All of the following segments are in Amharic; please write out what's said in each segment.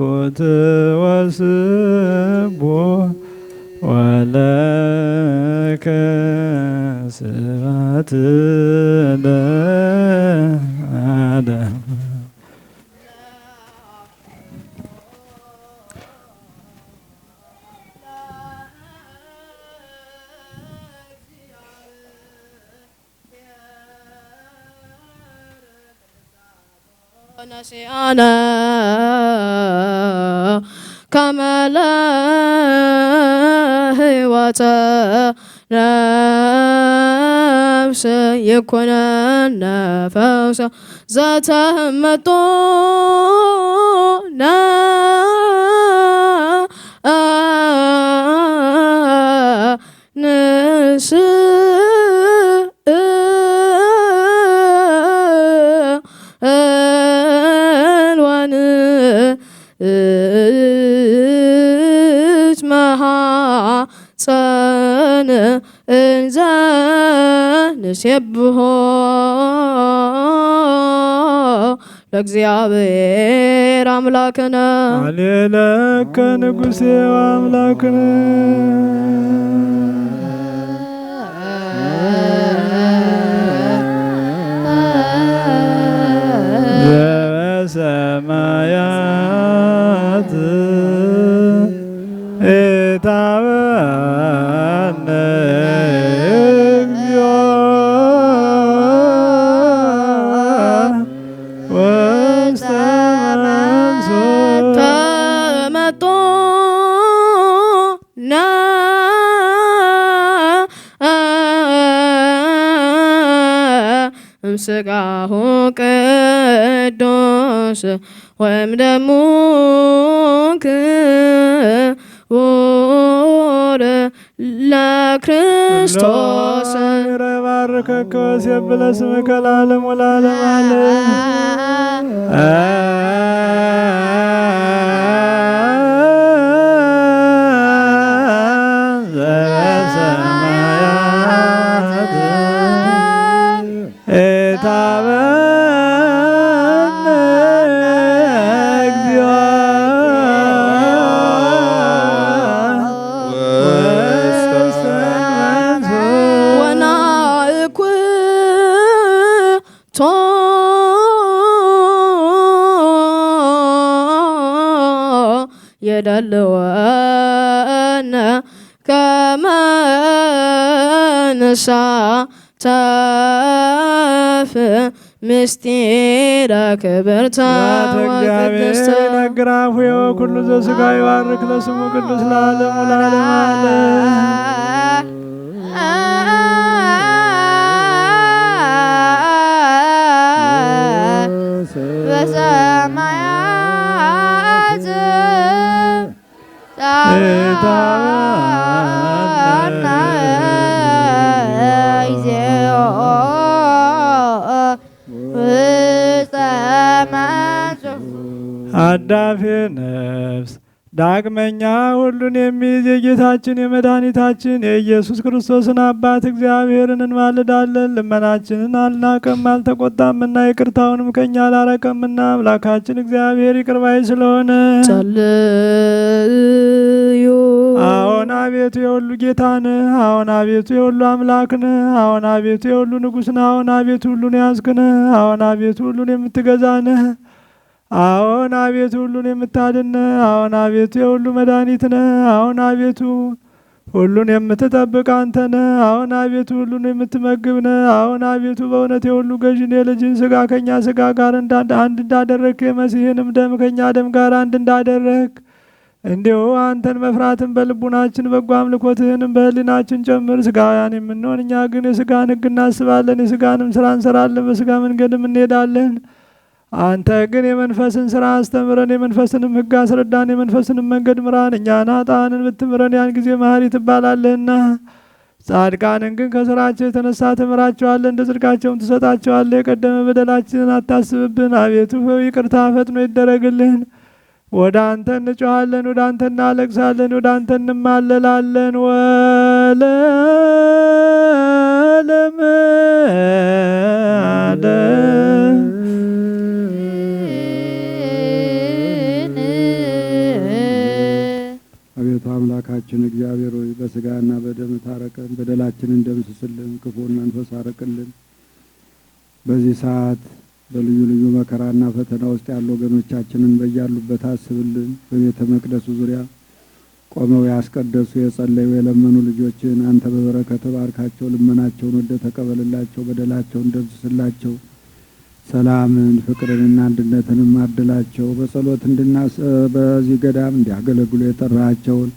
መለኮት ወስቡሕ ወለከ ስብሐት ለዓለም። ነሲአነ ከመ ለሕይወተ ነፍስ ይኩነነ ፈውሰ ዘተመጦነ ንስእል ወንትመሃፀን እንዘ ንሴብሖ ለእግዚአብሔር አምላክነ። አሌለከ ንጉሴ አምላክነ። ዘበሰማያት ኢታብአነ እግዚኦ ውስተ መንሱት። ተመጦነ እምሥጋሁ ቅዱስ ወእምደሙ ክቡር ለክርስቶስ። ባርከከ ወሴብለ ስምከ ለዓለሙ ለዓለመ ዓለም። ዘበሰማያት ኢታብአነ እግዚኦ ውስተ መንሱት። ወናእኩቶ የደልወነ ከመ ንሳተፍ ምስጢረ ክብርተ እግዚአብሔር ወቅድስተ። ይነግር አፉየ ወኩሉ ዘሥጋ ይባርክ ለስሙ ቅዱስ ለዓለሙ ለዓለመ ዓለም። በሰማያት ታብአነ እግዚኦ ውስተ መንሱት። አዳፌ ነፍስ ዳግመኛ ሁሉን የሚይዝ የጌታችን የመድኃኒታችን የኢየሱስ ክርስቶስን አባት እግዚአብሔርን እንማልዳለን። ልመናችንን አልናቀም አልተቆጣምና፣ ይቅርታውንም ከኛ አላረቀምና፣ አምላካችን እግዚአብሔር ይቅር ባይ ስለሆነ። ጸልዩ። አዎን አቤቱ የሁሉ ጌታ ነህ። አዎን አቤቱ የሁሉ አምላክ ነህ። አዎን አቤቱ የሁሉ ንጉሥ ነህ። አዎን አቤቱ ሁሉን ያዝክ ነህ። አዎን አቤቱ ሁሉን የምትገዛ ነህ። አዎን አቤቱ ሁሉን የምታድን ነህ። አዎን አቤቱ የሁሉ መድኃኒት ነህ። አዎን አቤቱ ሁሉን የምትጠብቅ አንተ ነህ። አዎን አቤቱ ሁሉን የምትመግብ ነህ። አዎን አቤቱ በእውነት የሁሉ ገዥ ነህ። የልጅህን ሥጋ ከእኛ ሥጋ ጋር አንድ እንዳደረግክ፣ የመሲህንም ደም ከእኛ ደም ጋር አንድ እንዳደረግክ፣ እንዲሁ አንተን መፍራትን በልቡናችን በጎ አምልኮትህንም በሕሊናችን ጨምር። ስጋውያን የምንሆን እኛ ግን የስጋን ሕግ እናስባለን፣ የስጋንም ስራ እንሰራለን፣ በስጋ መንገድም እንሄዳለን። አንተ ግን የመንፈስን ስራ አስተምረን፣ የመንፈስንም ሕግ አስረዳን፣ የመንፈስንም መንገድ ምራን። እኛን ኃጥአንን ብትምረን ያን ጊዜ መሐሪ ትባላለህና። ጻድቃንን ግን ከስራቸው የተነሳ ትምራቸዋለህ፣ እንደ ጽድቃቸውም ትሰጣቸዋለህ። የቀደመ በደላችንን አታስብብን፣ አቤቱ ይቅርታ ፈጥኖ ይደረግልን። ወደ አንተ እንጮኻለን፣ ወደ አንተ እናለቅሳለን፣ ወደ አንተ እንማለላለን። ወለዓለመ ዓለም። አቤቱ አምላካችን እግዚአብሔር ሆይ፣ በስጋና በደም ታረቀን፣ በደላችንን ደምስስልን፣ ክፉን መንፈስ አርቅልን። በዚህ ሰዓት በልዩ ልዩ መከራና ፈተና ውስጥ ያሉ ወገኖቻችንን በያሉበት አስብልን። በቤተ መቅደሱ ዙሪያ ቆመው ያስቀደሱ፣ የጸለዩ፣ የለመኑ ልጆችን አንተ በበረከት ባርካቸው። ልመናቸውን ወደ ተቀበልላቸው፣ በደላቸውን ደምስስላቸው። ሰላምን፣ ፍቅርንና አንድነትንም አድላቸው። በጸሎት እንድናስ በዚህ ገዳም እንዲያገለግሉ የጠራቸውን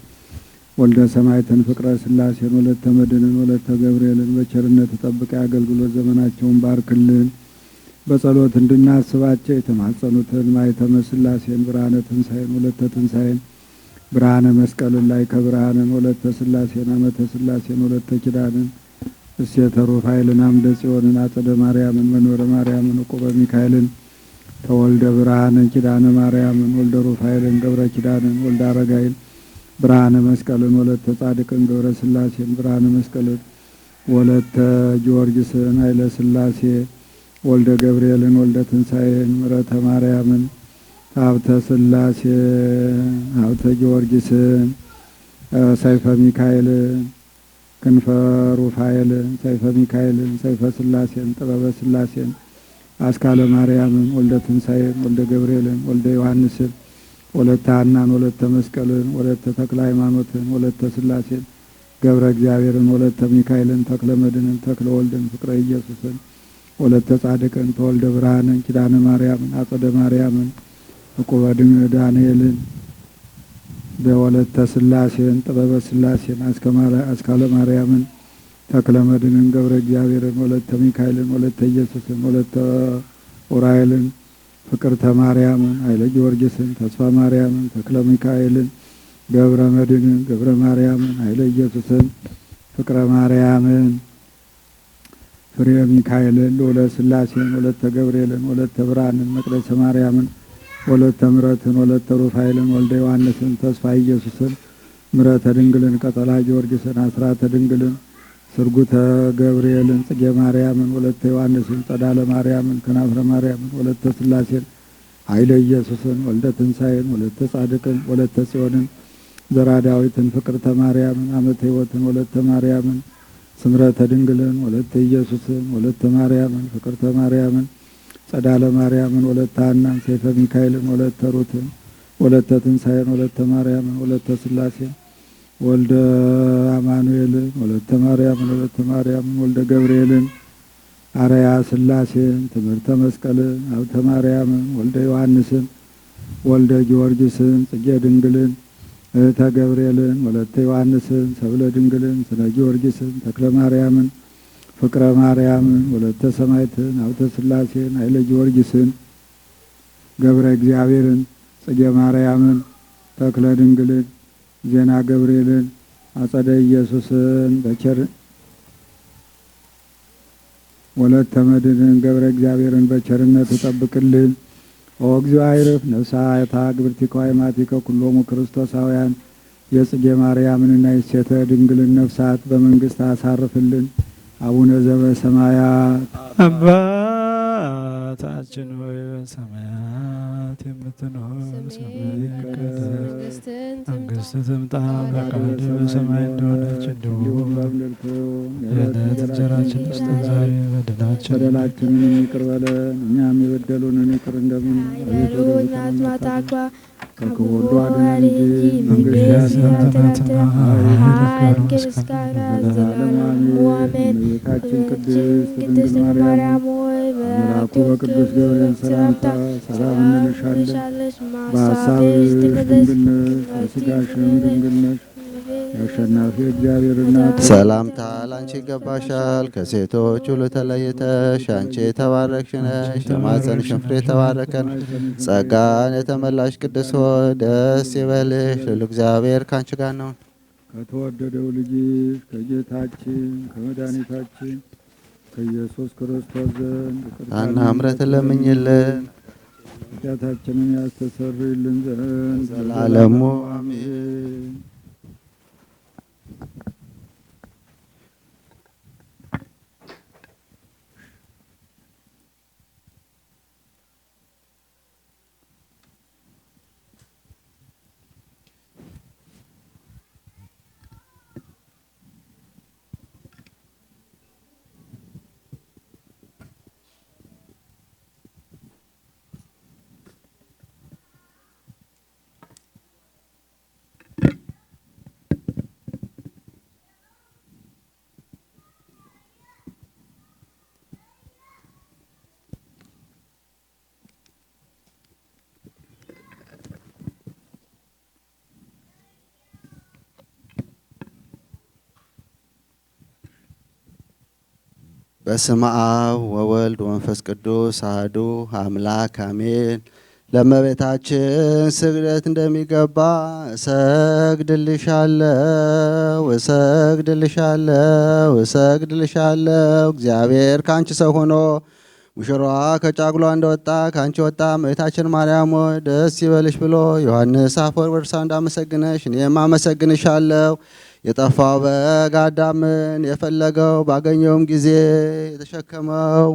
ወልደ ሰማዕትን፣ ፍቅረ ስላሴን፣ ወለተ መድንን፣ ወለተ ገብርኤልን በቸርነት ጠብቀ የአገልግሎት ዘመናቸውን ባርክልን። በጸሎት እንድናስባቸው የተማጸኑትን ማኅተመ ስላሴን፣ ብርሃነ ትንሣኤን፣ ወለተ ትንሣኤን፣ ብርሃነ መስቀልን፣ ላይ ከብርሃንን፣ ወለተ ስላሴን፣ አመተ ስላሴን፣ ወለተ ኪዳንን፣ እሴተ ሩፋኤልን፣ አምደ ጽዮንን፣ አጸደ ማርያምን፣ መንበረ ማርያምን፣ ዕቁበ ሚካኤልን፣ ተወልደ ብርሃንን፣ ኪዳነ ማርያምን፣ ወልደ ሩፋኤልን፣ ገብረ ኪዳንን፣ ወልደ አረጋይን፣ ብርሃነ መስቀልን፣ ወለተ ጻድቅን፣ ገብረ ስላሴን፣ ብርሃነ መስቀልን፣ ወለተ ጊዮርጊስን፣ ኃይለ ስላሴ፣ ወልደ ገብርኤልን፣ ወልደ ትንሣኤን፣ ምረተ ማርያምን፣ ሀብተ ስላሴ፣ ሀብተ ጊዮርጊስን፣ ሰይፈ ሚካኤልን፣ ክንፈ ሩፋኤልን፣ ሰይፈ ሚካኤልን፣ ሰይፈ ስላሴን፣ ጥበበ ስላሴን፣ አስካለ ማርያምን፣ ወልደ ትንሣኤን፣ ወልደ ገብርኤልን፣ ወልደ ዮሐንስን፣ ወለተ ሐናን፣ ወለተ መስቀልን፣ ወለተ ተክለ ሃይማኖትን፣ ወለተ ስላሴን፣ ገብረ እግዚአብሔርን፣ ወለተ ሚካኤልን፣ ተክለ መድንን፣ ተክለ ወልድን፣ ፍቅረ ኢየሱስን፣ ወለተ ጻድቅን፣ ተወልደ ብርሃንን፣ ኪዳነ ማርያምን፣ አጸደ ማርያምን፣ ዕቁበ ዳንኤልን፣ በወለተ ስላሴን፣ ጥበበ ስላሴን፣ አስካለ ማርያምን፣ ተክለ መድንን፣ ገብረ እግዚአብሔርን፣ ወለተ ሚካኤልን፣ ወለተ ኢየሱስን፣ ወለተ ኡራኤልን፣ ፍቅርተ ማርያምን፣ ኃይለ ጊዮርጊስን፣ ተስፋ ማርያምን፣ ተክለ ሚካኤልን፣ ገብረ መድንን፣ ገብረ ማርያምን፣ ኃይለ ኢየሱስን፣ ፍቅረ ማርያምን፣ ፍሬ ሚካኤልን፣ ልዑለ ስላሴን፣ ወለተ ገብርኤልን፣ ወለተ ብርሃንን፣ መቅደሰ ማርያምን፣ ወለተ ምረትን፣ ወለተ ሩፋኤልን፣ ወልደ ዮሐንስን፣ ተስፋ ኢየሱስን፣ ምረተ ድንግልን፣ ቀጠላ ጊዮርጊስን፣ አስራተ ድንግልን፣ ስርጉተ ገብርኤልን፣ ጽጌ ማርያምን፣ ወለተ ዮሐንስን፣ ጸዳለ ማርያምን፣ ከናፍረ ማርያምን፣ ወለተ ስላሴን፣ ኃይለ ኢየሱስን፣ ወልደ ትንሣኤን፣ ወለተ ጻድቅን፣ ወለተ ጽዮንን፣ ዘራ ዳዊትን፣ ፍቅርተ ማርያምን፣ አመተ ሕይወትን፣ ወለተ ማርያምን፣ ስምረተ ድንግልን፣ ወለተ ኢየሱስን፣ ወለተ ማርያምን፣ ፍቅርተ ማርያምን፣ ጸዳለ ማርያምን፣ ወለተ ሐናን፣ ሰይፈ ሚካኤልን፣ ወለተ ሩትን፣ ወለተ ትንሣኤን፣ ወለተ ማርያምን፣ ወለተ ስላሴን፣ ወልደ አማኑኤልን፣ ወለተ ማርያምን፣ ወለተ ማርያምን፣ ወልደ ገብርኤልን፣ አርያ ስላሴን፣ ትምህርተ መስቀልን፣ ሀብተ ማርያምን፣ ወልደ ዮሐንስን፣ ወልደ ጊዮርጊስን፣ ጽጌ ድንግልን፣ እህተ ገብርኤልን፣ ወለተ ዮሐንስን፣ ሰብለ ድንግልን፣ ስነ ጊዮርጊስን፣ ተክለ ማርያምን፣ ፍቅረ ማርያምን፣ ወለተ ሰማዕትን፣ ሀብተ ስላሴን፣ ኃይለ ጊዮርጊስን፣ ገብረ እግዚአብሔርን፣ ጽጌ ማርያምን፣ ተክለ ድንግልን፣ ዜና ገብርኤልን፣ አጸደ ኢየሱስን፣ በቸር ወለተ መድንን፣ ገብረ እግዚአብሔርን በቸርነት እጠብቅልን። ኦ እግዚኦ አዕርፍ ነፍሳታ ግብርቲከ ሃይማቲከ ኩሎሙ ክርስቶሳውያን የጽጌ ማርያምንና የሴተ ድንግልን ነፍሳት በመንግስት አሳርፍልን። አቡነ ዘበሰማያት አባታችን ሆይ፣ በሰማያት የምትኖር፣ ስምህ ይቀደስ፣ መንግስትህ ትምጣ፣ ፈቃድህ በሰማይ እንደሆነች እንዲሁም በምድር ትሁን። የዕለት እንጀራችንን ስጠን ዛሬ፣ በደላችንን በደላችንን ይቅር በለን እኛም የበደሉንን ይቅር እንደምንል። አቤቱ ወደ ፈተና አታግባን፣ ከክፉ ሁሉ አድነን እንጂ መንግሥት ያንተ ናትና፣ ኃይል፣ ክብር፣ ምስጋና ለዘላለሙ አሜን። እመቤታችን ቅድስት ድንግል ማርያም መልአኩ በቅዱስ ገብርኤል ሰላምታ ሰላም እንልሻለን። በሐሳብሽ ድንግል ነሽ፣ በሥጋሽም ድንግል ነሽ። የአሸናፊ እግዚአብሔር እናት ሰላምታ ላንቺ ይገባሻል። ከሴቶች ሁሉ ተለይተሽ አንቺ የተባረክሽ ነሽ፣ የማኅፀንሽም ፍሬ የተባረከ ነው። ጸጋን የተመላሽ ቅድስት ሆይ ደስ ይበልሽ፣ ልዑል እግዚአብሔር ከአንቺ ጋር ነው። ከተወደደው ልጅሽ ከጌታችን ከመድኃኒታችን ከኢየሱስ ክርስቶስ ዘንድ ይቅርታና ምሕረትን ለምኝልን ኃጢአታችንን ያስተሰርይልን ዘንድ ለዘላለሙ አሜን። በስመ አብ ወወልድ ወመንፈስ ቅዱስ አሐዱ አምላክ አሜን። ለእመቤታችን ስግደት እንደሚገባ እሰግድልሻለሁ፣ እሰግድልሻለሁ፣ እሰግድልሻለሁ። እግዚአብሔር ከአንቺ ሰው ሆኖ ሙሽራዋ ከጫጉሏ እንደወጣ ከአንቺ ወጣ። እመቤታችን ማርያም ሆይ ደስ ይበልሽ ብሎ ዮሐንስ አፈወርቅ በድርሳኑ እንዳመሰግነሽ እኔም አመሰግንሻለሁ። የጠፋው በግ አዳምን የፈለገው ባገኘውም ጊዜ የተሸከመው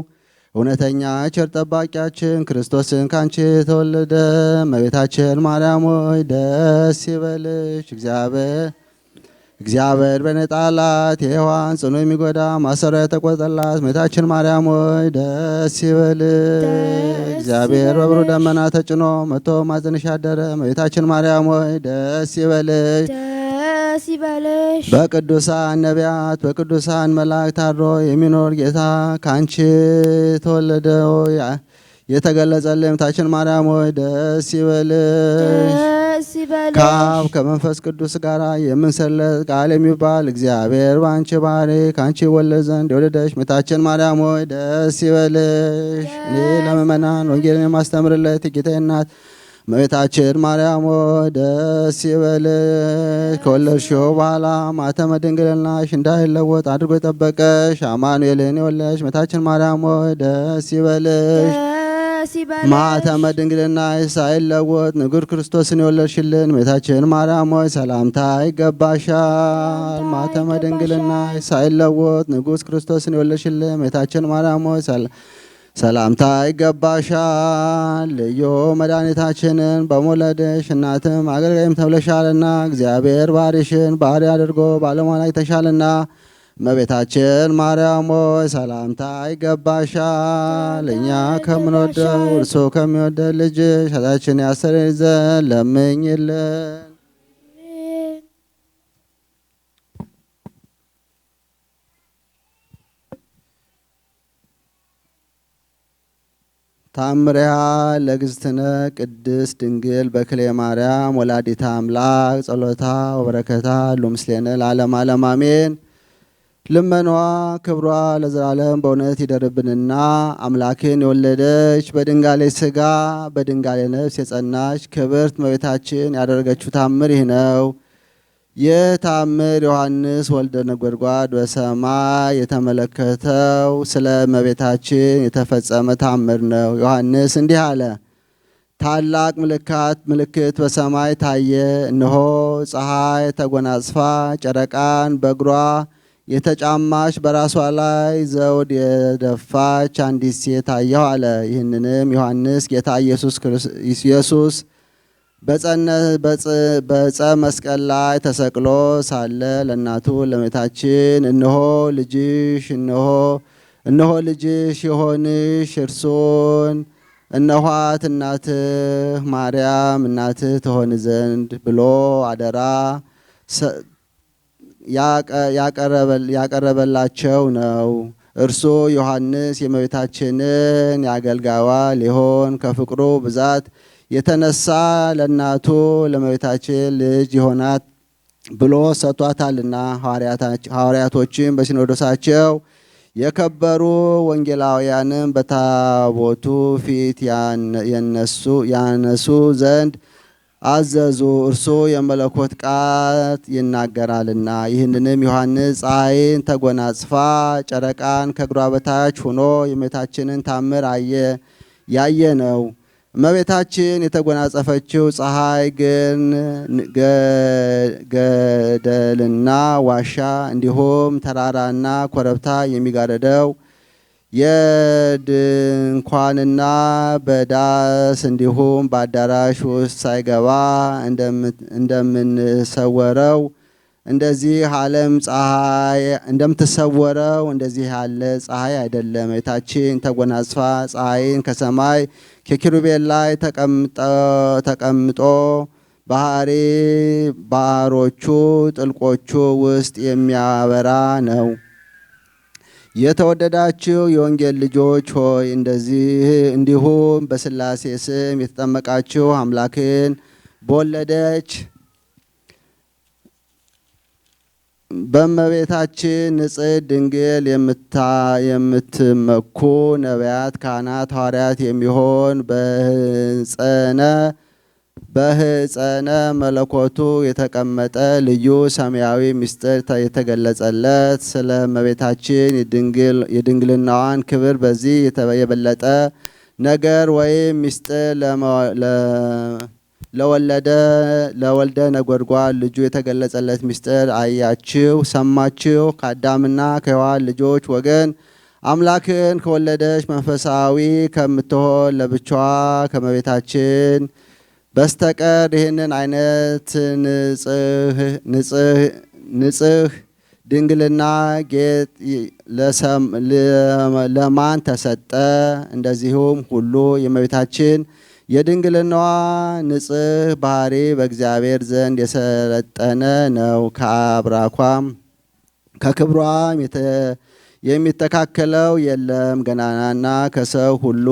እውነተኛ ቸር ጠባቂያችን ክርስቶስን ካንቺ የተወለደ እመቤታችን ማርያም ሆይ ደስ ይበልሽ። እግዚአብሔር በነጣላት የሔዋን ጽኑ የሚጎዳ ማሰሪያ የተቆረጠላት እመቤታችን ማርያም ሆይ ደስ ይበልሽ። እግዚአብሔር በብሩህ ደመና ተጭኖ መጥቶ ማኅፀንሽ ያደረ እመቤታችን ማርያም ሆይ ደስ ይበልሽ። ደስ ይበልሽ። በቅዱሳን ነቢያት በቅዱሳን መላእክት አድሮ የሚኖር ጌታ ከአንቺ የተወለደው የተገለጸልን እመቤታችን ማርያም ሆይ ደስ ይበልሽ። ደስ ይበልሽ። ከአብ ከመንፈስ ቅዱስ ጋር የምንሰለት ቃል የሚባል እግዚአብሔር በአንቺ ባህሪ ከአንቺ ይወለድ ዘንድ የወለደሽ እመቤታችን ማርያም ሆይ ደስ ይበልሽ። እኔ ለምእመናን ወንጌልን የማስተምርለት የጌታዬ እናት እመቤታችን ማርያም ሆይ ደስ ይበልሽ። ከወለድሽው በኋላ ማኅተመ ድንግልናሽ እንዳይለወጥ አድርጎ የጠበቀሽ አማኑኤልን የወለድሽ እመቤታችን ማርያም ሆይ ደስ ይበልሽ። ደስ ይበልሽ። ማኅተመ ድንግልናሽ ሳይለወጥ ንጉሥ ክርስቶስን የወለድሽልን እመቤታችን ማርያም ሆይ ሰላምታ ይገባሻል። ማኅተመ ድንግልናሽ ሳይለወጥ ንጉሥ ክርስቶስን የወለድሽልን እመቤታችን ማርያም ሆይ ሰላምታ ይገባሻል። ልዩ መድኃኒታችንን በመውለድሽ እናትም አገልጋይም ተብለሻልና እግዚአብሔር ባሪሽን ባሪ አድርጎ ባለሟል አይተሻልና እመቤታችን ማርያም ሆይ ሰላምታ ይገባሻል። እኛ ከምንወደው እርሱ ከሚወደድ ልጅሽ ኃጢአታችንን ያስተሰርይ ዘንድ ለምኝልን። ታምሪያ ለእግዝእትነ ቅድስት ድንግል በክልኤ ማርያም ወላዲተ አምላክ ጸሎታ ወበረከታ ሉምስሌነ ለዓለመ ዓለም አሜን። ልመኗ ክብሯ ለዘላለም በእውነት ይደርብንና አምላክን የወለደች በድንጋሌ ሥጋ በድንጋሌ ነፍስ የጸናች ክብርት እመቤታችን ያደረገችው ታምር ይህ ነው። ይህ ታምር ዮሐንስ ወልደ ነጎድጓድ በሰማይ የተመለከተው ስለ እመቤታችን የተፈጸመ ታምር ነው። ዮሐንስ እንዲህ አለ። ታላቅ ምልክት በሰማይ ታየ። እነሆ ፀሐይ ተጎናጽፋ ጨረቃን በእግሯ የተጫማች በራሷ ላይ ዘውድ የደፋች አንዲት ሴት አየሁ አለ። ይህንንም ዮሐንስ ጌታ ኢየሱስ በዕፀ መስቀል ላይ ተሰቅሎ ሳለ ለእናቱ ለእመቤታችን እነሆ ልጅሽ እነሆ ልጅሽ የሆንሽ እርሱን እነኋት እናትህ ማርያም እናትህ ትሆን ዘንድ ብሎ አደራ ያቀረበላቸው ነው። እርሱ ዮሐንስ የእመቤታችንን የአገልጋይዋ ሊሆን ከፍቅሩ ብዛት የተነሳ ለእናቱ ለእመቤታችን ልጅ ይሆናት ብሎ ሰጥቷታልና። ሐዋርያቶችም በሲኖዶሳቸው የከበሩ ወንጌላውያንም በታቦቱ ፊት ያነሱ ዘንድ አዘዙ። እርሱ የመለኮት ቃል ይናገራልና። ይህንንም ዮሐንስ ፀሐይን ተጎናጽፋ ጨረቃን ከእግሯ በታች ሆኖ የእመቤታችንን ታምር ያየ ነው። እመቤታችን የተጎናጸፈችው ፀሐይ ግን ገደልና ዋሻ እንዲሁም ተራራና ኮረብታ የሚጋርደው የድንኳንና በዳስ እንዲሁም በአዳራሽ ውስጥ ሳይገባ እንደምንሰወረው እንደዚህ ዓለም ፀሐይ እንደምትሰወረው እንደዚህ ያለ ፀሐይ አይደለም። እመቤታችን ተጎናጽፋ ፀሐይን ከሰማይ ከኪሩቤል ላይ ተቀምጦ ባህሪ ባህሮቹ ጥልቆቹ ውስጥ የሚያበራ ነው። የተወደዳችሁ የወንጌል ልጆች ሆይ እንደዚህ እንዲሁም በሥላሴ ስም የተጠመቃችሁ አምላክን በወለደች በእመቤታችን ንጽሕት ድንግል የምትመኩ ነቢያት፣ ካህናት፣ ሐዋርያት የሚሆን በሕፀነ መለኮቱ የተቀመጠ ልዩ ሰማያዊ ምስጢር የተገለጸለት ስለ እመቤታችን የድንግልናዋን ክብር በዚህ የበለጠ ነገር ወይም ምስጢር ለወልደ ነጎድጓድ ልጁ የተገለጸለት ምስጢር አያችሁ፣ ሰማችሁ። ከአዳምና ከሔዋን ልጆች ወገን አምላክን ከወለደች መንፈሳዊ ከምትሆን ለብቻዋ ከእመቤታችን በስተቀር ይህንን አይነት ንጽህ ድንግልና ጌጥ ለማን ተሰጠ? እንደዚሁም ሁሉ የእመቤታችን የድንግልናዋ ንጽህ ባህሪ በእግዚአብሔር ዘንድ የሰለጠነ ነው። ከአብራኳም ከክብሯም የሚተካከለው የለም። ገናናና ከሰው ሁሉ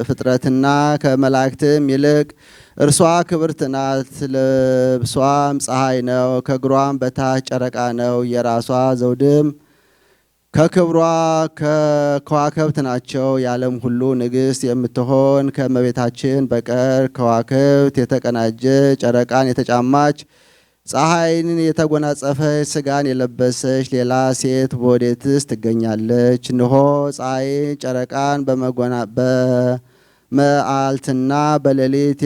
ፍጥረትና ከመላእክትም ይልቅ እርሷ ክብርት ናት። ልብሷም ፀሐይ ነው፣ ከእግሯም በታች ጨረቃ ነው። የራሷ ዘውድም ከክብሯ ከከዋክብት ናቸው። የዓለም ሁሉ ንግሥት የምትሆን ከእመቤታችን በቀር ከዋክብት የተቀናጀ ጨረቃን የተጫማች ፀሐይን የተጎናጸፈች ስጋን የለበሰች ሌላ ሴት በወዴትስ ትገኛለች? እነሆ ፀሐይን ጨረቃን በመዓልትና በሌሊት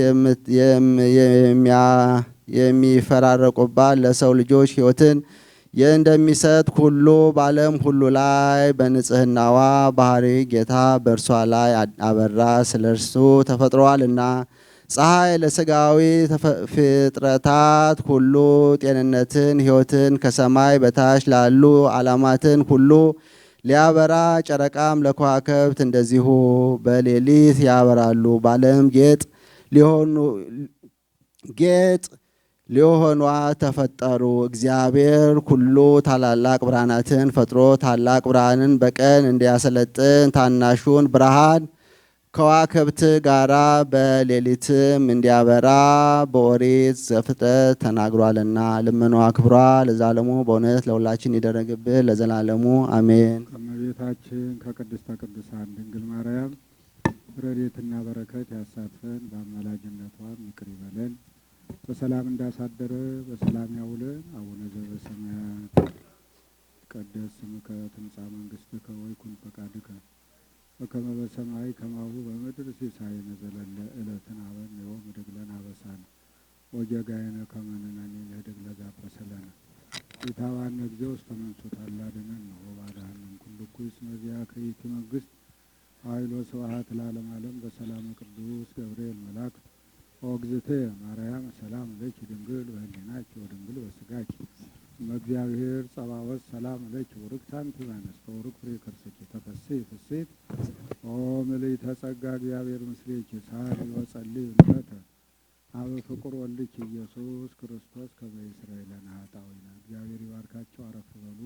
የሚፈራረቁባት ለሰው ልጆች ሕይወትን እንደሚሰጥ ሁሉ በዓለም ሁሉ ላይ በንጽህናዋ ባህሪ ጌታ በእርሷ ላይ አበራ፣ ስለ እርሱ ተፈጥሯልና። ፀሐይ ለስጋዊ ፍጥረታት ሁሉ ጤንነትን፣ ሕይወትን ከሰማይ በታች ላሉ ዓለማትን ሁሉ ሊያበራ፣ ጨረቃም ለከዋክብት እንደዚሁ በሌሊት ያበራሉ። በዓለም ጌጥ ሊሆኗ ተፈጠሩ። እግዚአብሔር ሁሉ ታላላቅ ብርሃናትን ፈጥሮ ታላቅ ብርሃንን በቀን እንዲያሰለጥን ታናሹን ብርሃን ከዋክብት ጋራ በሌሊትም እንዲያበራ በኦሪት ዘፍጥረት ተናግሯልና። ልመናዋ ክብሯ ለዘላለሙ በእውነት ለሁላችን ይደረግብን ለዘላለሙ አሜን። ከእመቤታችን ከቅድስተ ቅዱሳን ድንግል ማርያም ረድኤትና በረከት ያሳትፈን፣ በአማላጅነቷም ይቅር ይበለን። በሰላም እንዳሳደረ በሰላም ያውለን። አቡነ ዘበሰማያት ይትቀደስ ስምከ ትምጻእ መንግሥትከ ወይኩን ፈቃድከ በከመ በሰማይ ከማሁ በምድር ሲሳየነ ዘለለ ዕለትነ ሀበነ ዮም ወኅድግ ለነ አበሳነ ወጌጋየነ ከመ ንሕነኒ ንኅድግ ለዘአበሰ ለነ ኢታብአነ እግዚኦ ውስተ መንሱት አላ አድኅነነ ወባልሐነ እምኩሉ እኩይ እስመ ዚአከ ይእቲ መንግሥት ኃይል ወስብሐት ለዓለመ ዓለም። በሰላመ ቅዱስ ገብርኤል መልአክ ኦ እግዝእትየ ማርያም ሰላም ለኪ ድንግል በኅሊናኪ ወድንግል በሥጋኪ እመ እግዚአብሔር ጸባኦት ሰላም ለኪ ቡርክት አንቲ እምአንስት ወቡሩክ ፍሬ ከርሥኪ ተፈሥሒ ፍሥሕት ኦ ምልዕተ ጸጋ እግዚአብሔር ምስሌኪ ሰአሊ ወጸልዪ ምሕረተ ኀበ ፍቁር ወልድኪ ኢየሱስ ክርስቶስ ከመ ይስረይ ለነ ኃጣውኢነ። እግዚአብሔር ይባርካቸው። አረፍ በሉ።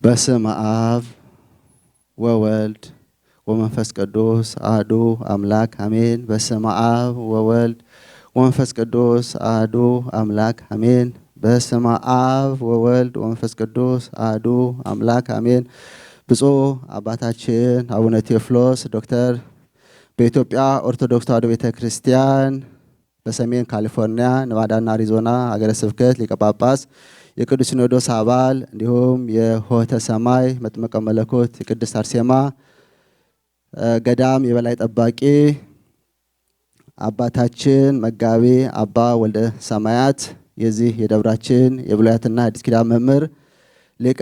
በስመ አብ ወወልድ ወመንፈስ ቅዱስ አሐዱ አምላክ አሜን። በስመ አብ ወወልድ ወመንፈስ ቅዱስ አሐዱ አምላክ አሜን። በስመ አብ ወወልድ ወመንፈስ ቅዱስ አሐዱ አምላክ አሜን። ብፁዕ አባታችን አቡነ ቴዎፍሎስ ዶክተር በኢትዮጵያ ኦርቶዶክስ ተዋሕዶ ቤተ ክርስቲያን በሰሜን ካሊፎርኒያ ነቫዳና አሪዞና ሀገረ ስብከት ሊቀ ጳጳስ፣ የቅዱስ ሲኖዶስ አባል፣ እንዲሁም የሆህተ ሰማይ መጥምቀ መለኮት የቅድስት አርሴማ ገዳም የበላይ ጠባቂ አባታችን መጋቤ አባ ወልደ ሰማያት፣ የዚህ የደብራችን የብሉያትና ሐዲስ ኪዳን መምህር ሊቀ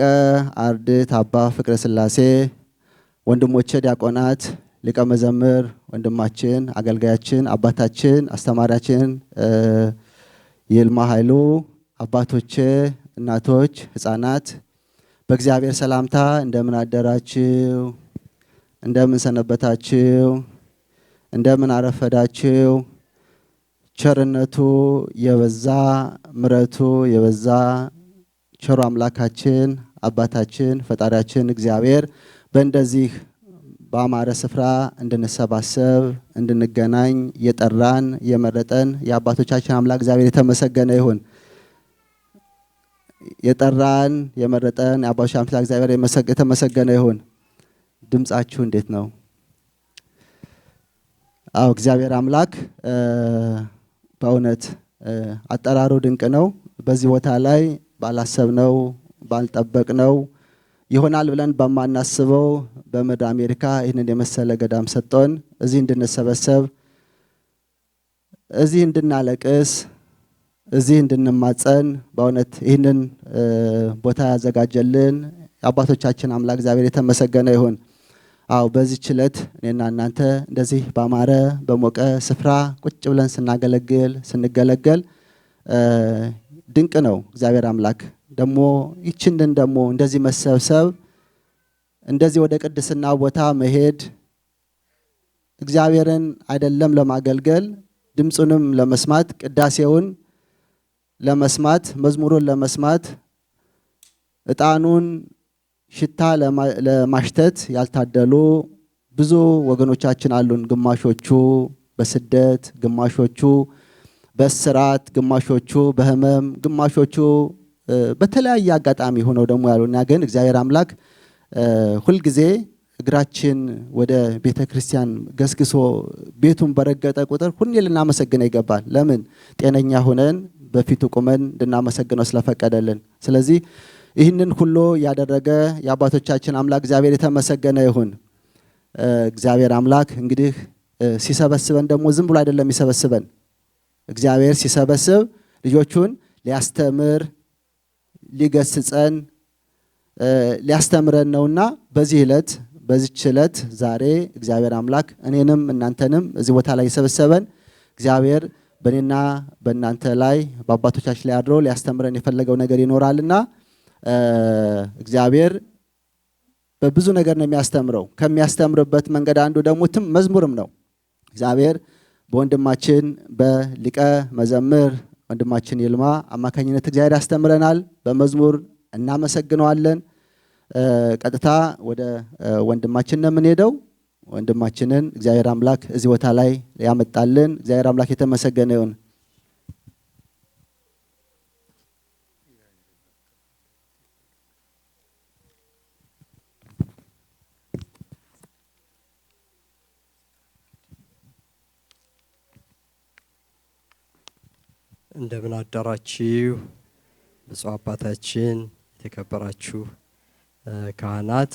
አርድእት አባ ፍቅረ ሥላሴ፣ ወንድሞቼ ዲያቆናት፣ ሊቀ መዘምር ወንድማችን አገልጋያችን አባታችን አስተማሪያችን ይልማ ኃይሉ፣ አባቶቼ፣ እናቶች፣ ሕፃናት፣ በእግዚአብሔር ሰላምታ እንደምን አደራችሁ? እንደምን ሰነበታችሁ? እንደምን አረፈዳችሁ? ቸርነቱ የበዛ ምሕረቱ የበዛ ቸሩ አምላካችን አባታችን ፈጣሪያችን እግዚአብሔር በእንደዚህ በአማረ ስፍራ እንድንሰባሰብ እንድንገናኝ የጠራን የመረጠን የአባቶቻችን አምላክ እግዚአብሔር የተመሰገነ ይሁን። የጠራን የመረጠን የአባቶቻችን አምላክ እግዚአብሔር የተመሰገነ ይሁን። ድምጻችሁ እንዴት ነው? አዎ፣ እግዚአብሔር አምላክ በእውነት አጠራሩ ድንቅ ነው። በዚህ ቦታ ላይ ባላሰብነው፣ ባልጠበቅነው፣ ይሆናል ብለን በማናስበው በምድር አሜሪካ ይህንን የመሰለ ገዳም ሰጥቶን እዚህ እንድንሰበሰብ፣ እዚህ እንድናለቅስ፣ እዚህ እንድንማጸን በእውነት ይህንን ቦታ ያዘጋጀልን የአባቶቻችን አምላክ እግዚአብሔር የተመሰገነ ይሁን። አዎ፣ በዚህች ዕለት እኔና እናንተ እንደዚህ ባማረ በሞቀ ስፍራ ቁጭ ብለን ስናገለግል ስንገለገል ድንቅ ነው። እግዚአብሔር አምላክ ደግሞ ይችንን ደግሞ እንደዚህ መሰብሰብ፣ እንደዚህ ወደ ቅድስና ቦታ መሄድ፣ እግዚአብሔርን አይደለም ለማገልገል ድምፁንም ለመስማት፣ ቅዳሴውን ለመስማት፣ መዝሙሩን ለመስማት፣ ዕጣኑን ሽታ ለማሽተት ያልታደሉ ብዙ ወገኖቻችን አሉን። ግማሾቹ በስደት፣ ግማሾቹ በስራት፣ ግማሾቹ በህመም፣ ግማሾቹ በተለያየ አጋጣሚ ሆነው ደግሞ ያሉና ግን እግዚአብሔር አምላክ ሁልጊዜ እግራችን ወደ ቤተ ክርስቲያን ገስግሶ ቤቱን በረገጠ ቁጥር ሁሌ ልናመሰግነው ይገባል። ለምን? ጤነኛ ሆነን በፊቱ ቁመን እንድናመሰግነው ስለፈቀደልን። ስለዚህ ይህንን ሁሉ ያደረገ የአባቶቻችን አምላክ እግዚአብሔር የተመሰገነ ይሁን። እግዚአብሔር አምላክ እንግዲህ ሲሰበስበን ደግሞ ዝም ብሎ አይደለም የሚሰበስበን። እግዚአብሔር ሲሰበስብ ልጆቹን ሊያስተምር፣ ሊገስጸን፣ ሊያስተምረን ነውና በዚህ ዕለት፣ በዚች ዕለት ዛሬ እግዚአብሔር አምላክ እኔንም እናንተንም እዚህ ቦታ ላይ የሰበሰበን እግዚአብሔር በእኔና በእናንተ ላይ በአባቶቻችን ላይ አድሮ ሊያስተምረን የፈለገው ነገር ይኖራልና እግዚአብሔር በብዙ ነገር ነው የሚያስተምረው። ከሚያስተምርበት መንገድ አንዱ ደግሞ መዝሙርም ነው። እግዚአብሔር በወንድማችን በሊቀ መዘምር ወንድማችን ይልማ አማካኝነት እግዚአብሔር ያስተምረናል። በመዝሙር እናመሰግነዋለን። ቀጥታ ወደ ወንድማችን ነው የምንሄደው። ወንድማችንን እግዚአብሔር አምላክ እዚህ ቦታ ላይ ያመጣልን እግዚአብሔር አምላክ የተመሰገነ ይሁን። እንደምን አደራችሁ ብፁዕ አባታችን፣ የተከበራችሁ ካህናት።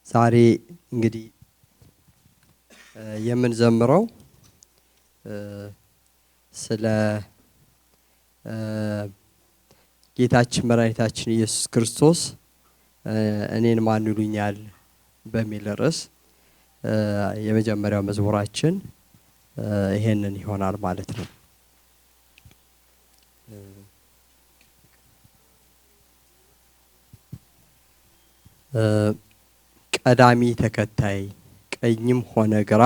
ዛሬ እንግዲህ የምንዘምረው ስለ ጌታችን መድኃኒታችን ኢየሱስ ክርስቶስ እኔን ማን ይሉኛል በሚል ርዕስ የመጀመሪያው መዝሙራችን ይሄንን ይሆናል ማለት ነው። ቀዳሚ ተከታይ ቀኝም ሆነ ግራ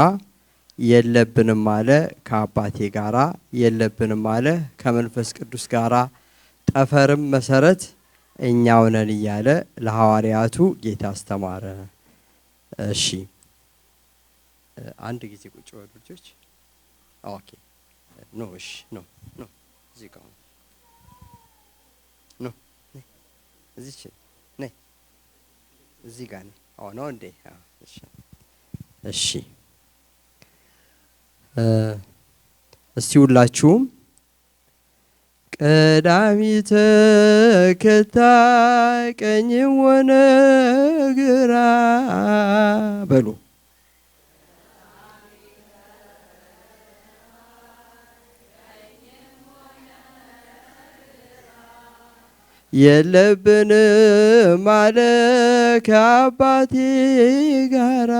የለብንም አለ ከአባቴ ጋራ፣ የለብንም አለ ከመንፈስ ቅዱስ ጋራ፣ ጠፈርም መሰረት እኛው ነን እያለ ለሐዋርያቱ ጌታ አስተማረ። እሺ፣ አንድ ጊዜ ቁጭ በሉ ልጆች። Okay፣ no፣ እሺ፣ no፣ no፣ እዚህ ጋር no፣ እዚች ነይ፣ እዚህ ጋር ነይ። ኦ ነው እንዴ? እሺ፣ እሺ። እስቲ ሁላችሁም ቀዳሚ ተከታይ ቀኝም ሆነ ግራ በሉ። የለብንም አለ ከአባቴ ጋራ፣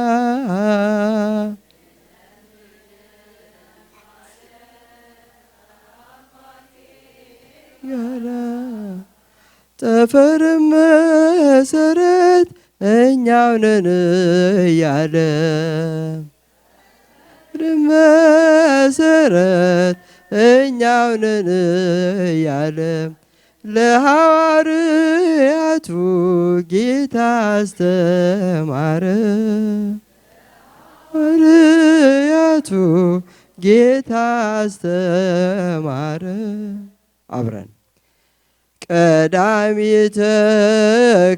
ጋራ፣ ጠፈርም መሰረት እኛው ነን እያለ መሰረት እኛው ነን ያለ ለሐዋርያቱ ጌታ አስተማረ። ሐዋርያቱ ጌታ አስተማረ። አብረን ቀዳሚ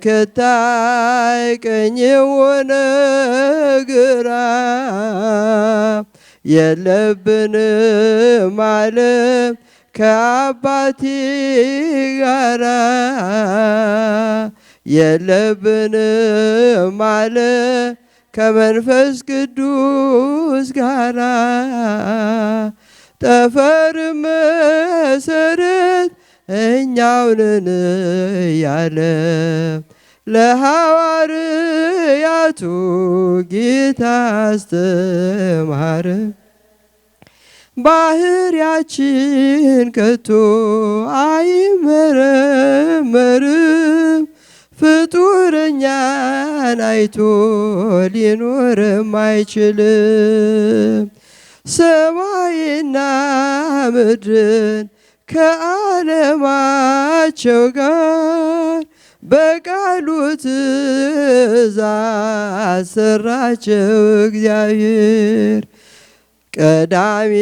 ተከታይ ቀኝ ሆነ ግራ የለብንም ዓለም ከአባቴ ጋራ የለብንም ዓለም ከመንፈስ ቅዱስ ጋራ ጠፈር መሰረት እኛው ነን ያለ ለሐዋርያቱ ጌታ አስተማረ። ባህሪያችን ከቶ አይመረመርም፣ ፍጡር እኛን አይቶ ሊኖርም አይችልም። ሰማይና ምድርን ከዓለማቸው ጋር በቃሉ ትእዛዝ ሰራቸው እግዚአብሔር። ቀዳሚ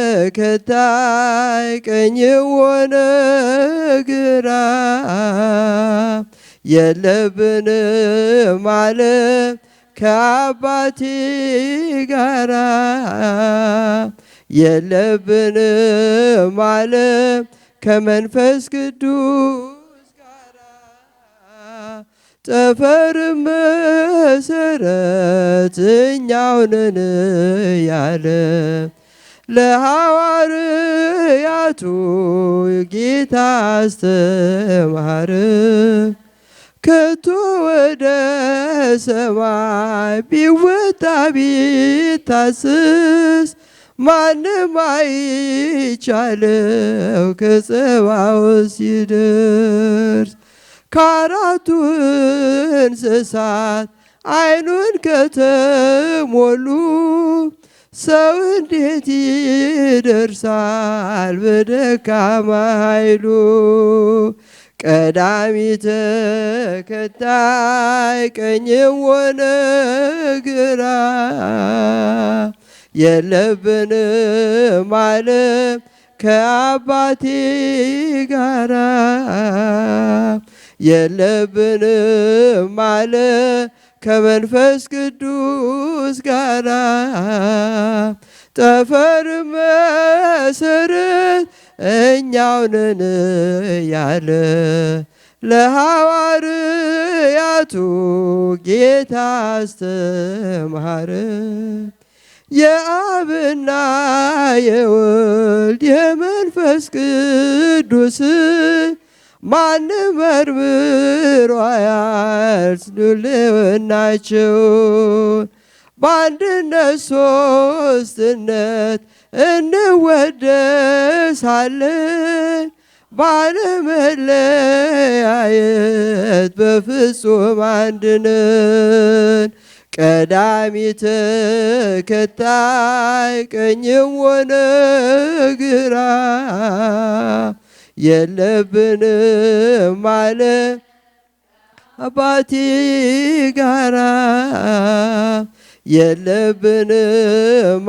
ተከታይ ቀኝ ሆነ ግራ የለብንም ዓለም ከአባቴ ጋራ የለብንም ዓለም ከመንፈስ ቅዱስ ጋራ ጠፈር መሰረት እኛው ነን ያለ ለሐዋርያቱ ጌታ አስተማረ። ከቶ ወደ ሰማይ ቢወጣ ቢታስስ ማንም አይቻለው ከጸባዖት ሲደርስ። ከአራቱ እንስሳት ዓይኑን ከተሞሉ ሰው እንዴት ይደርሳል በደካማ ኃይሉ? ቀዳሚ ተከታይ ቀኝ ሆነ ግራ የለብንም ዓለም ከአባቴ ጋራ የለብንም ዓለም ከመንፈስ ቅዱስ ጋራ ጠፈር መሰረት እኛው ነን ያለ ለሐዋርያቱ ጌታ አስተማረ። የአብና የወልድ የመንፈስ ቅዱስ ማንም መርምሮ አያልፍ ሕልውናቸውን። በአንድነት ሶስትነት እንወደሳለን፣ ባለመለያየት በፍጹም አንድ ነን። ቀዳሚ ተከታይ ቀኝም ሆነ ግራ የለብንም ዓለም አባቴ ጋራ የለብንም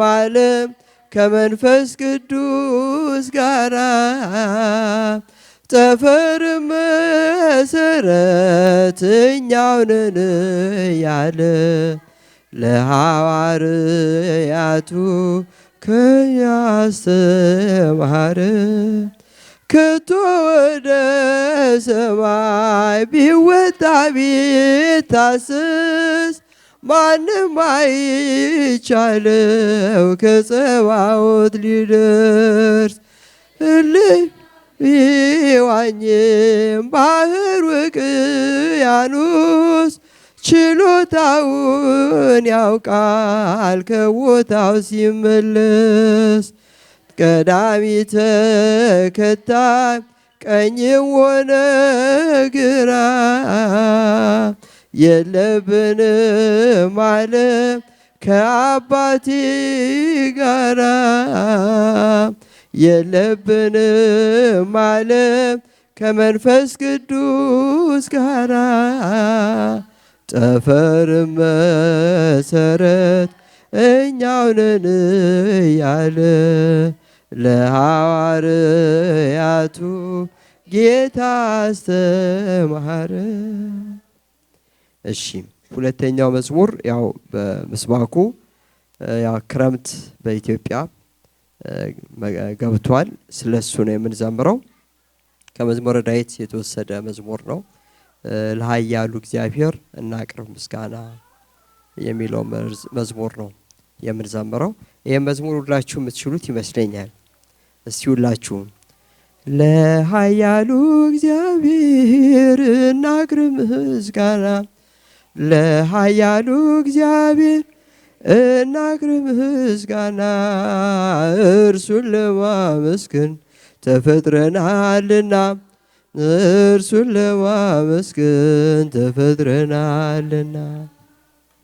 ዓለም ከመንፈስ ቅዱስ ጋራ ጠፈር መሰረት እኛው ነን ያለ ለሐዋርያቱ ከያስተማረ። ከቶ ወደ ሰማይ ቢወጣ ቢታስስ ማንም አይቻለው ከጸባዖት ሊደርስ። እልህ ቢዋኝም ባህር ውቅያኖስ ችሎታውን ያውቃል ከቦታው ሲመለስ። ቀዳሚ ተከታይ ቀኝም ሆነ ግራ የለብንም ዓለም ከአባቴ ጋራ የለብንም ዓለም ከመንፈስ ቅዱስ ጋራ ጠፈር መሰረት እኛው ነን እያለ ለሐዋርያቱ ጌታ አስተማረ። እሺ፣ ሁለተኛው መዝሙር ያው በምስባኩ ያው ክረምት በኢትዮጵያ ገብቷል። ስለሱ ነው የምንዘምረው። ከመዝሙረ ዳዊት የተወሰደ መዝሙር ነው። ለኃያሉ እግዚአብሔር እናቅርብ ምስጋና የሚለው መዝሙር ነው የምንዘምረው። ይህ መዝሙር ሁላችሁ የምትችሉት ይመስለኛል። እስቲ ሁላችሁም ለኃያሉ እግዚአብሔር እናቅርብ ምስጋና፣ ለኃያሉ እግዚአብሔር እናቅርብ ምስጋና፣ እርሱን ለማመስገን ተፈጥረናልና፣ እርሱን ለማመስገን ተፈጥረናልና።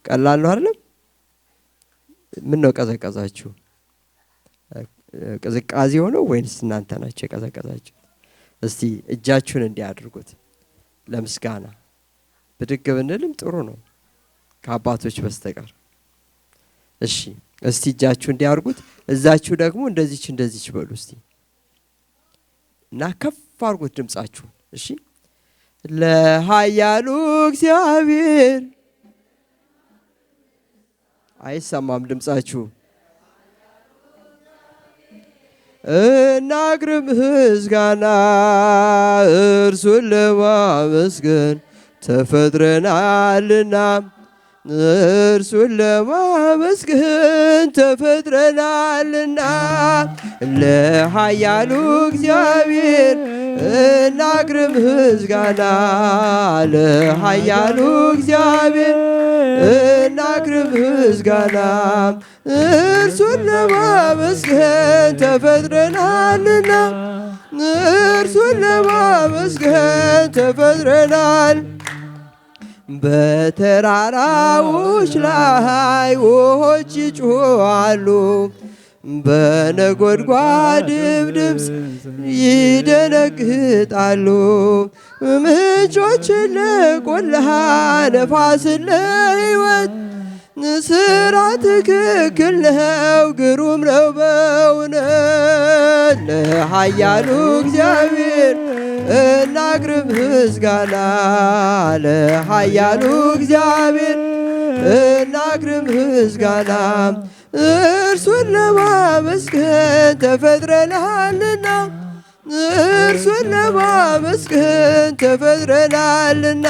ቀላል ነው አይደለም? ምን ነው ቀዘቀዛችሁ? ቅዝቃዜ ሆነው ወይንስ እናንተ ናችሁ የቀዘቀዛችሁ? እስቲ እጃችሁን እንዲህ አድርጉት ለምስጋና። ብድግ ብንልም ጥሩ ነው ከአባቶች በስተቀር። እሺ፣ እስቲ እጃችሁ እንዲያርጉት። እዛችሁ ደግሞ እንደዚች እንደዚች በሉ እስቲ እና ከፍ አድርጉት ድምጻችሁን። እሺ፣ ለኃያሉ እግዚአብሔር፣ አይሰማም ድምጻችሁ። እናቅርብ ምስጋና፣ እርሱን ለማመስገን ተፈጥረናልና፣ እርሱን ለማመስገን ተፈጥረናልና፣ ለኃያሉ እግዚአብሔር እናቅርብ ምስጋና፣ ለኃያሉ እግዚአብሔር እናቅርብ ምስጋና፣ እርሱን ለማመስገን ተፈጥረናልና፣ እርሱን ለማመስገን ተፈጥረናል። በተራራዎች ላይ ውሆች ይጮኻሉ፣ በነጎድጓድም ድምፅ ይደነግጣሉ። ምንጮችን ለቆላ ነፋስን ለሕይወት፣ ስራ ትክክል ነው፣ ግሩም ነው በእውነት። ለኃያሉ እግዚአብሔር እናቅርብ ምስጋና፣ ለኃያሉ እግዚአብሔር እናቅርብ ምስጋና፣ እርሱን ለማመስገን ተፈጥረናልና፣ እርሱን ለማመስገን ተፈጥረናልና።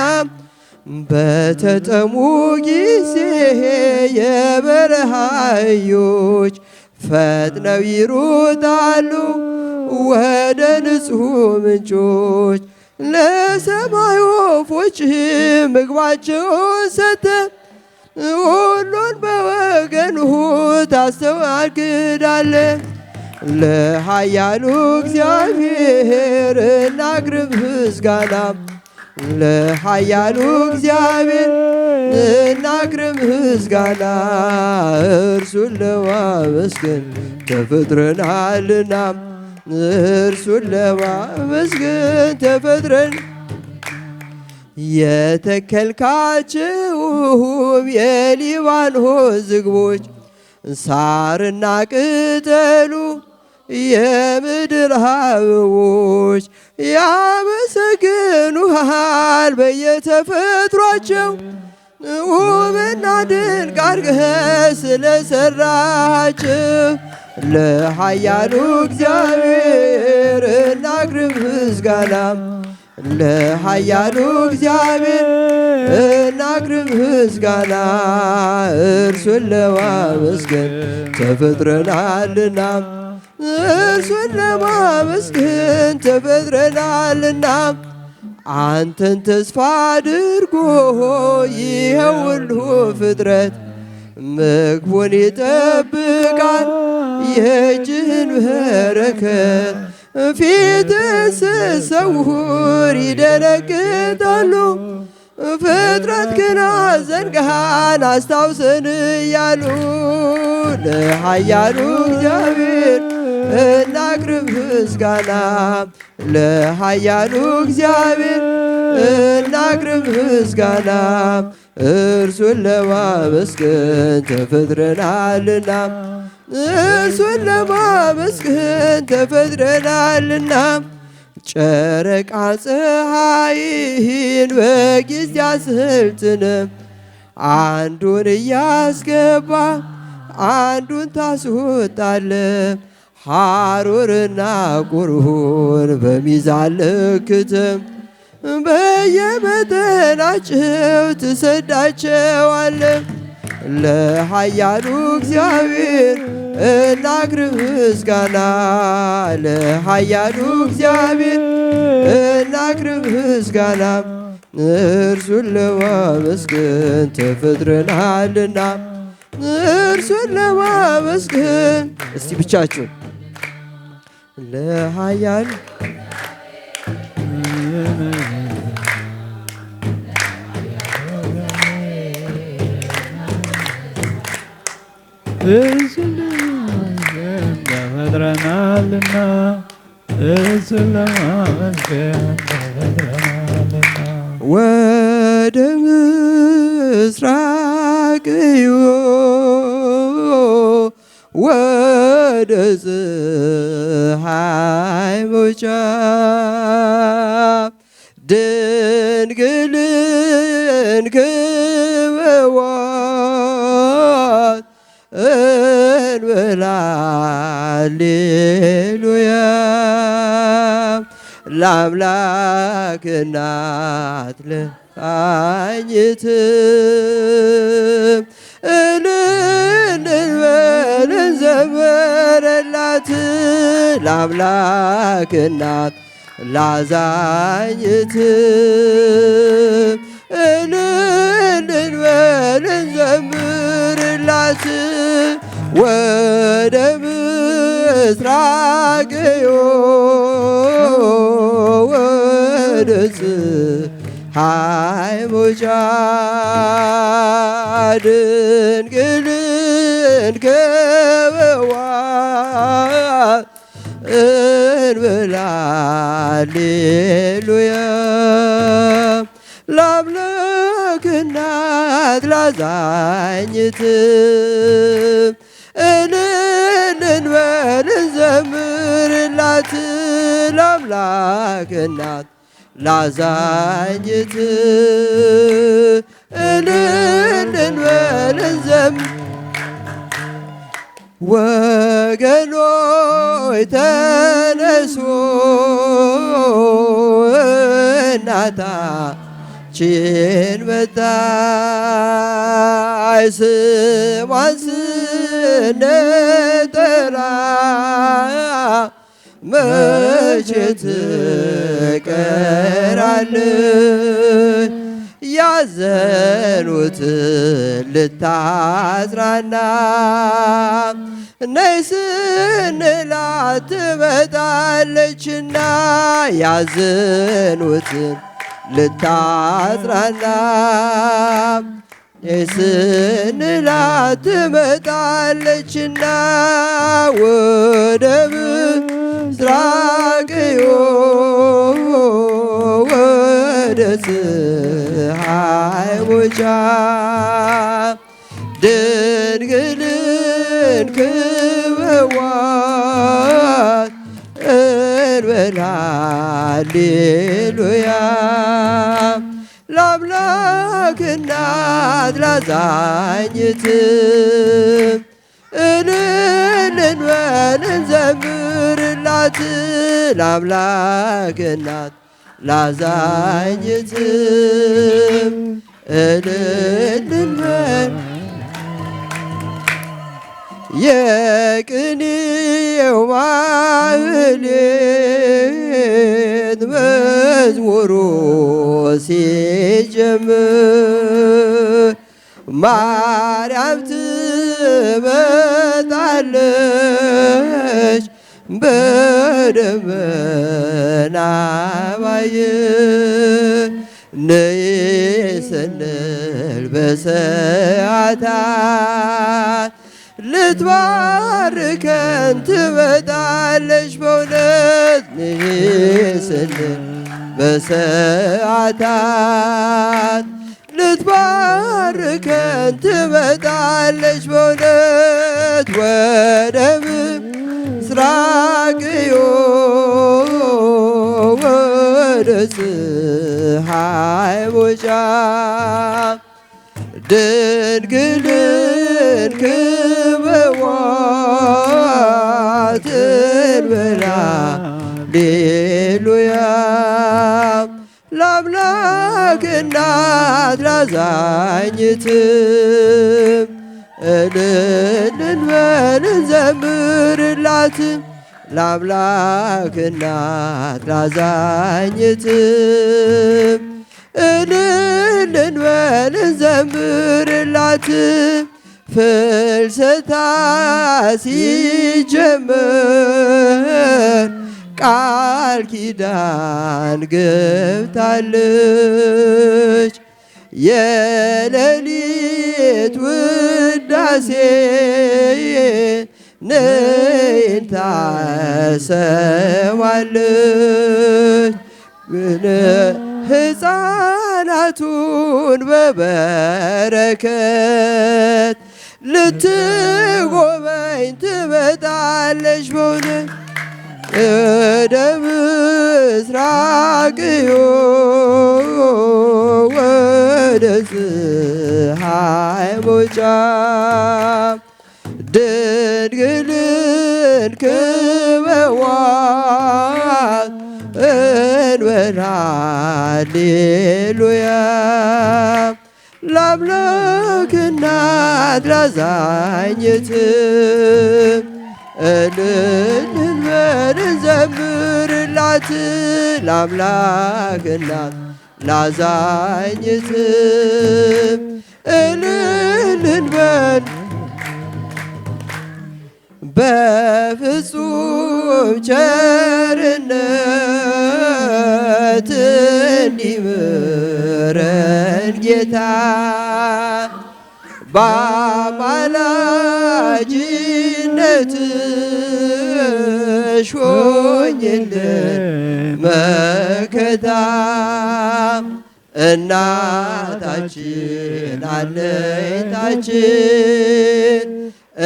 በተጠሙ ጊዜ የበረሃ አህዮች ፈጥነው ይሮጣሉ ወደ ንጹሕ ምንጮች። ለሰማይ ወፎች ምግባቸውን ሰጠ፣ ሁሉን በወገኑ ታስተናግዳለህ። ለኃያሉ እግዚአብሔር እናቅርብ ምስጋና፣ ለኃያሉ እግዚአብሔር እናቅርብ ምስጋና፣ እርሱን ለማመስገን ተፈጥረናልና፣ እርሱን ለማመስገን ተፈጥረን። የተከልካቸውም የሊባኖስ ዝግቦች፣ ሳርና ቅጠሉ የምድር አበቦች ያመሰግኑሃል በየተፈጥሯቸው፣ ውብና ድንቅ አድርገህ ስለሰራቸው። ለኃያሉ እግዚአብሔር እናቅርብ ምስጋና፣ ለኃያሉ እግዚአብሔር እናቅርብ ምስጋና፣ እርሱን ለማመስገን ተፈጥረናልና፣ እርሱን ለማመስገን ተፈጥረናልና። አንተን ተስፋ አድርጎ ይኸው ሁሉ ፍጥረት ምግቡን ይጠብቃል የእጅህን በረከት። ፊትህን ስትሰውር ይደነግጣሉ፣ ፍጥረት ግን አዘንግሃን አስታውሰን እያሉ ለኃያሉ እግዚአብሔር እናቅርብ ምስጋና ለኃያሉ እግዚአብሔር እናቅርብ ምስጋና እርሱን ለማመስገን ተፈጥረናልና እርሱን ለማመስገን ተፈጥረናልና። ጨረቃ ፀሐይን በጊዜ አሰልጥነ አንዱን እያስገባ አንዱን ታስወጣለ ሐሩርና ቁርሁን በሚዛን ለክተ በየመጠናቸው ትሰዳቸዋለ። ለኃያሉ እግዚአብሔር እናቅርብ ምስጋና ለኃያሉ እግዚአብሔር እናቅርብ ምስጋና እርሱን ለማመስገን ተፈጥረናልና እርሱን ለማመስገን። እስቲ ብቻችሁን ለኃያሉ እርሱን ለማመስገን ተፈጥረናልና እርሱን ለማመስገን ተፈጥረናልና። ወደ ምስራቅ እዩ ወደ ፀሐይ መውጫ ድንግልን ክበቧት እንበል ሃሌሉያ ለአምላክ እናት ለአኝት እልል እንበል እንዘምርላት ለአምላክ እናት ላዛኝት እልል እንበል እንዘምርላት ወደ ምስራቅ እዩ ወደ ፀሐይ መውጫ ድንግልን ከበዋት እንበል ሃሌሉያ ለአምላክ እናት ላዛኝት እልል እንበል እንዘምርላት ለአምላክ እናት ላዛኝት እልል እንበል እንዘምር። ወገኖች ተነሱ እናታችን መጣች ስሟን ስንጠራ መቼ ትቀራለች? ያዘኑትን ልታጽናና ነይ ስንላት ትመጣለችና ያዘኑትን ልታጽናና ነይ ስንላት ትመጣለችና ወደ ምስራቅ እዩ ወደ ፀሐይ መውጫ ድንግልን ክበቧት እንበል ሃሌሉያ ለአምላክ እናት ላዛኝት እልል እንበል እንዘምርላት ለአምላክ እናት ላዛኝት እልል እንበል። የቅኔው ማህሌት መዝሙሩ ሲጀምር ማርያም ትመጣለች በደመና ባየ ነይ ስንል በሰዓታት ልትባርከን ትመጣለች በእውነት ንሂ ስንል በሰዓታት ልትባርከን ትመጣለች በእውነት ወደ ምስራቅ ወደ ፀሐይ መውጫ ድንግልን ክበቧት እንበል ሃሌሉያ ለአምላክ እናት ላዛኝትም እልል እንበል እንዘምርላት ለአምላክ እናት ላዛኝትም እልል እንበል እንዘምርላት ፍልሰታ ሲጀመር ቃል ኪዳን ገብታለች የሌሊት ውዳሴ ነይን ታሰማለች ሕፃናቱን በበረከት ልትጎበኝ ትመጣለች በእውነት ወደ ምስራቅ ወደ ፀሐይ መውጫ ድንግልን ክበቧት እንበል ሃሌሉያ ለአምላክ እናት ላዛኝትም እልል እንበል እንዘምርላት ለአምላክ እናት ላዛኝትም እልል እንበል በፍጹም ቸርነት እንዲምረን ጌታ በአማላጅነትሽ ሆኝልን መከታ እናታችን አለኝታችን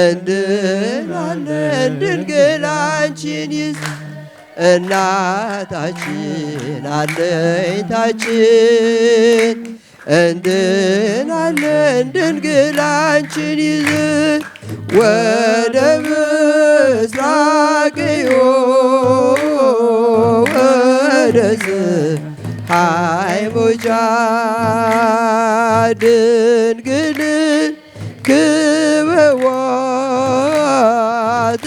እንድናለን ድንግል አንቺን ይዝ እናታችን አለኝታችን እንድናለን ድንግል አንቺን ይዘን ወደ ምስራቅ ወደ ፀሐይ መውጫ ድንግልን ክበቧት